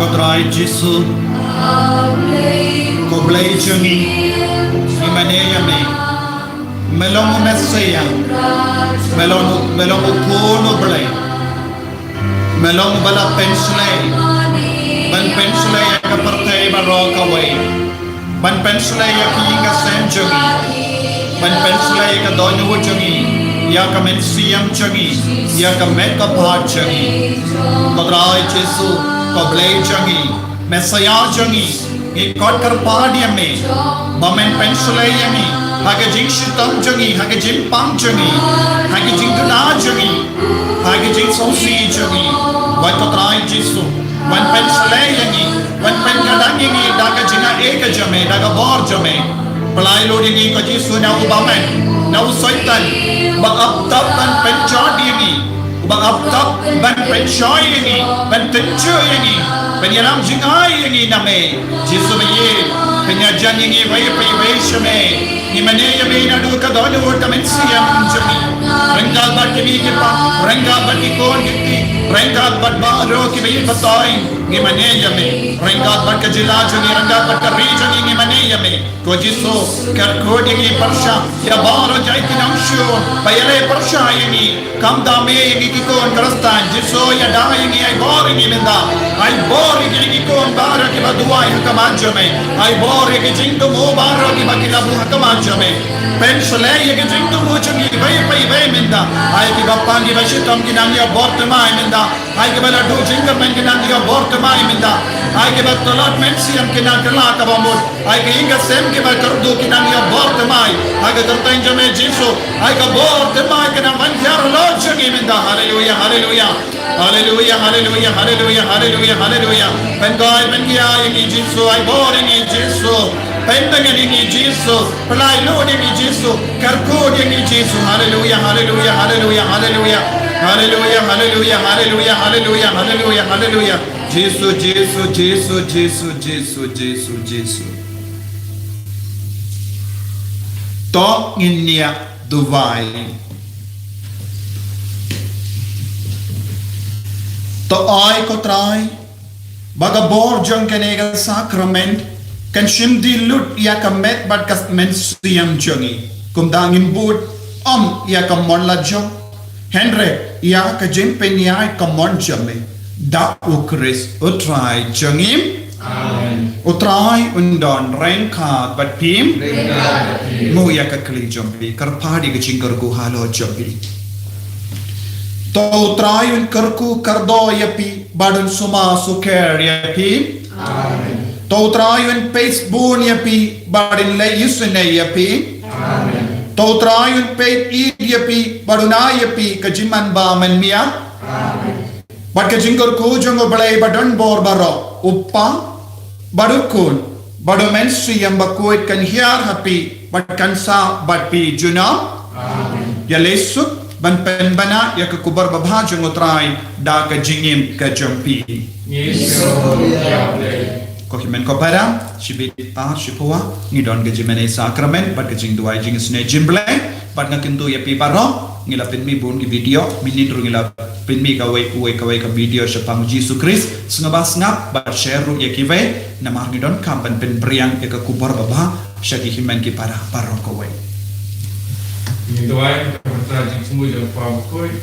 Ko Trai Jisu, ko Blei jong ngi, ngi mane ïa me. Me long u Messaïah, me long, me long u Khun u Blei. Me long uba la pynshlei, ban pynshlei ïa ka pyrthei baroh kawei. Ban pynshlei ïa ka ïing ka sem jong ngi. Ban pynshlei ïa ka dohnud jong ngi, ïa ka mynsiem jong ngi, ïa ka met ka phad jong ngi. Ko Trai Jisu, ko Blei jong ngi, Messaïah jong ngi, ngi khot kyrpad ïa me ba men pynshlei ïa ngi ha ka jingshitom jong ngi, ha ka jingpang jong ngi, ha ka jingduna jong ngi, ha ka jingsngewsih jong ngi. Wat ko Trai Jisu, wan pynshlei ïa ngi, wan pynkylla ïa ngi da ka jingaiei ka jong me, da ka bor jong me. Pynlait lut ïa ngi ko Jisu na u bymman, na u Soitan ba ap tap ban pynjot ïa ngi, uba ap tap ban pynshoi ïa ngi, ban tynjuh ïa ngi, ban ïalam jngai ïa ngi na me. Jisu ba ïeit, pynïajan ïa ngi iwei pa iwei sha me. Ngi mane ïa me naduh ka dohnud ka mynsiem jong ngi. Ryngkat bad ki kmie ki kpa, ryngkat bad ki khun ki kti, ryngkat bad baroh kiba ïeit ba toiñ. Ngi mane ïa me ryngkat bad ka jylla jong ngi, ryngkat bad ka ri jong ngi, ngi mane ïa me. Ko Jisu, kyrkhu ïa ngi pyrshah ïa baroh jait ki nongshun ba ïaleh pyrshah ïa ngi. Khamtam ïa ngi ki khun Khristan, Jisu ïada ïa ngi, ai bor ïa ngi mynta. Ai bor ïa ngi ki khun baroh kiba duwai ha khmat jong me. Ai bor ïa ki jingthmu baroh kiba ki la buh ha khmat jong me. Pynshlei ïa ki jingthmu jong ngi iwei pa iwei mynta. Ai kiba pang kiba shitom ki nang ïoh bor thymmai mynta. Ai kiba la duh jingkyrmen ki nang ïoh bor thymmai mynta. Ai kiba tlot mynsiem kin nang kylla kaba mut. Ai ka ïing ka sem kiba kyrduh kin nang ïa bor thymmai. Ha ka kyrteng jong me Jisu. Ai ka bor thymmai kan nang ban hiar halor jong ngi mynta. Haleluya, haleluya. Haleluya, haleluya, haleluya, haleluya, haleluya. Pynkoit, pynkhiah ïa ngi Jisu, ai bor ïa ngi Jisu. Pyntngen ïa ngi Jisu. Pynlait lut ïa ngi Jisu. Kyrkhu ïa ngi Jisu. Haleluya, haleluya, haleluya, haleluya. Haleluya, haleluya, haleluya, haleluya, haleluya, haleluya. Jisu, Jisu, Jisu, Jisu, Jisu, Jisu, Jisu. To ngin ïa duwai. To ai ko Trai, ba ka bor jong kane ka sakrament kan shim die lut ïa ka met bad ka mynsiem jong ngi. Kumta ngin bud ym ïa ka mon la jong, hynrei ïa ka jingpynïaid ka mon jong me. Da u Khrist u Trai jong ngi. Amen. U Trai un don ryngkat bad phi. Ryngkat bad phi. Mut ïa ka kli jong phi, kyrpad ïa ka jingkyrkhu halor jong phi. To u Trai un kyrkhu kyrdoh ïa phi bad un sumar sukher ïa phi. Amen. To u Trai un peit bun ïa phi bad un leh isynei ïa phi. Amen. To u Trai un peit ïeit ïa phi bad un ai ïa phi ka jingmanbha mynmiet. Amen. Bad ka jingkyrkhu jong u Blei ba don bor baroh, u Kpa bad u Khun bad u Mynsiem Bakhuid kan hiar ha phi bad kan sah bad phi junom. Amen. Ïaleh suk ban pynbna ïa ka khubor babha jong u Trai da ka jingim ka jong phi. Ngi sngewbha ïa u Blei. Ko hynmen ko para, shibit ar shiphew, ngi don ka jingmane sakrament bad ka jingduwai jingisynei jong u Blei. Bad nga kyntu ïa phi baroh, ngi la pynmih bun ki video, mynnin ruh ngi la pynmih kawei, uwei kawei ka video shaphang Jisu Khrist. Sngap ba sngap bad share ruh ïa kiwei, namar ngi donkam ban pynphriang ïa ka khubor babha sha ki hynmen ki para baroh kawei. Ngi duwai na ka bynta jingthmu jong u Kpa Bakhuid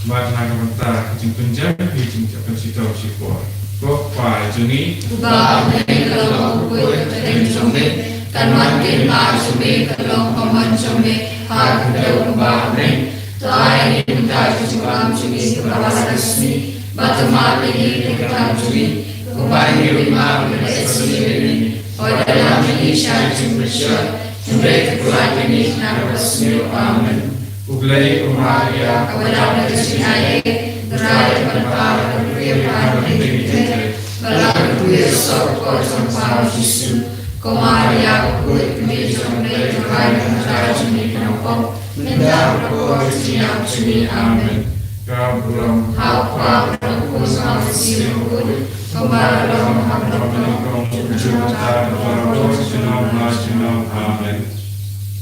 bad na ka bynta ka jingpynjem ïa ka jingpynshitom shipor. Ko Kpa jong ngi uba ha bneng, ka long bakhuid ka kyrteng jong me, kan wan ka hima jong me, kan long ka mon jong me ha ka khyndew kumba ha bneng. To ai ïa ngi mynta ka jingkyrkhu jong ngi kaba ha ka sngi, bad to map ïa ngi ki kyrdan jong ngi kumba ngi ruh ngi map ïa kiba ïeit ïa ngi. Wat ïalam ïa ngi sha ka jingpynshoi, hynrei to pynlait ïa ngi na kaba sniew. Amen. U Blei u ha ïa, uba dap da ka jingaiei, u Trai uba la kyrpad ha ka ktien, bad la kyrkhu ïa ka soh bakhuid jong u Kpa Jisu. Ko Maria bakhuid, kmie jong u Blei, to rai na ka bynta jong ngi ki nongpop, mynta bad ha ka por ka jingïap jong ngi. Amen. Ka burom ha u Kpa bad ha u Khun bad ha u Mynsiem Bakhuid, kumba la long, ha ka long, ha ka long, ha ka long.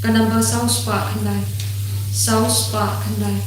Ka namba saw spah khyndai. Saw spah khyndai.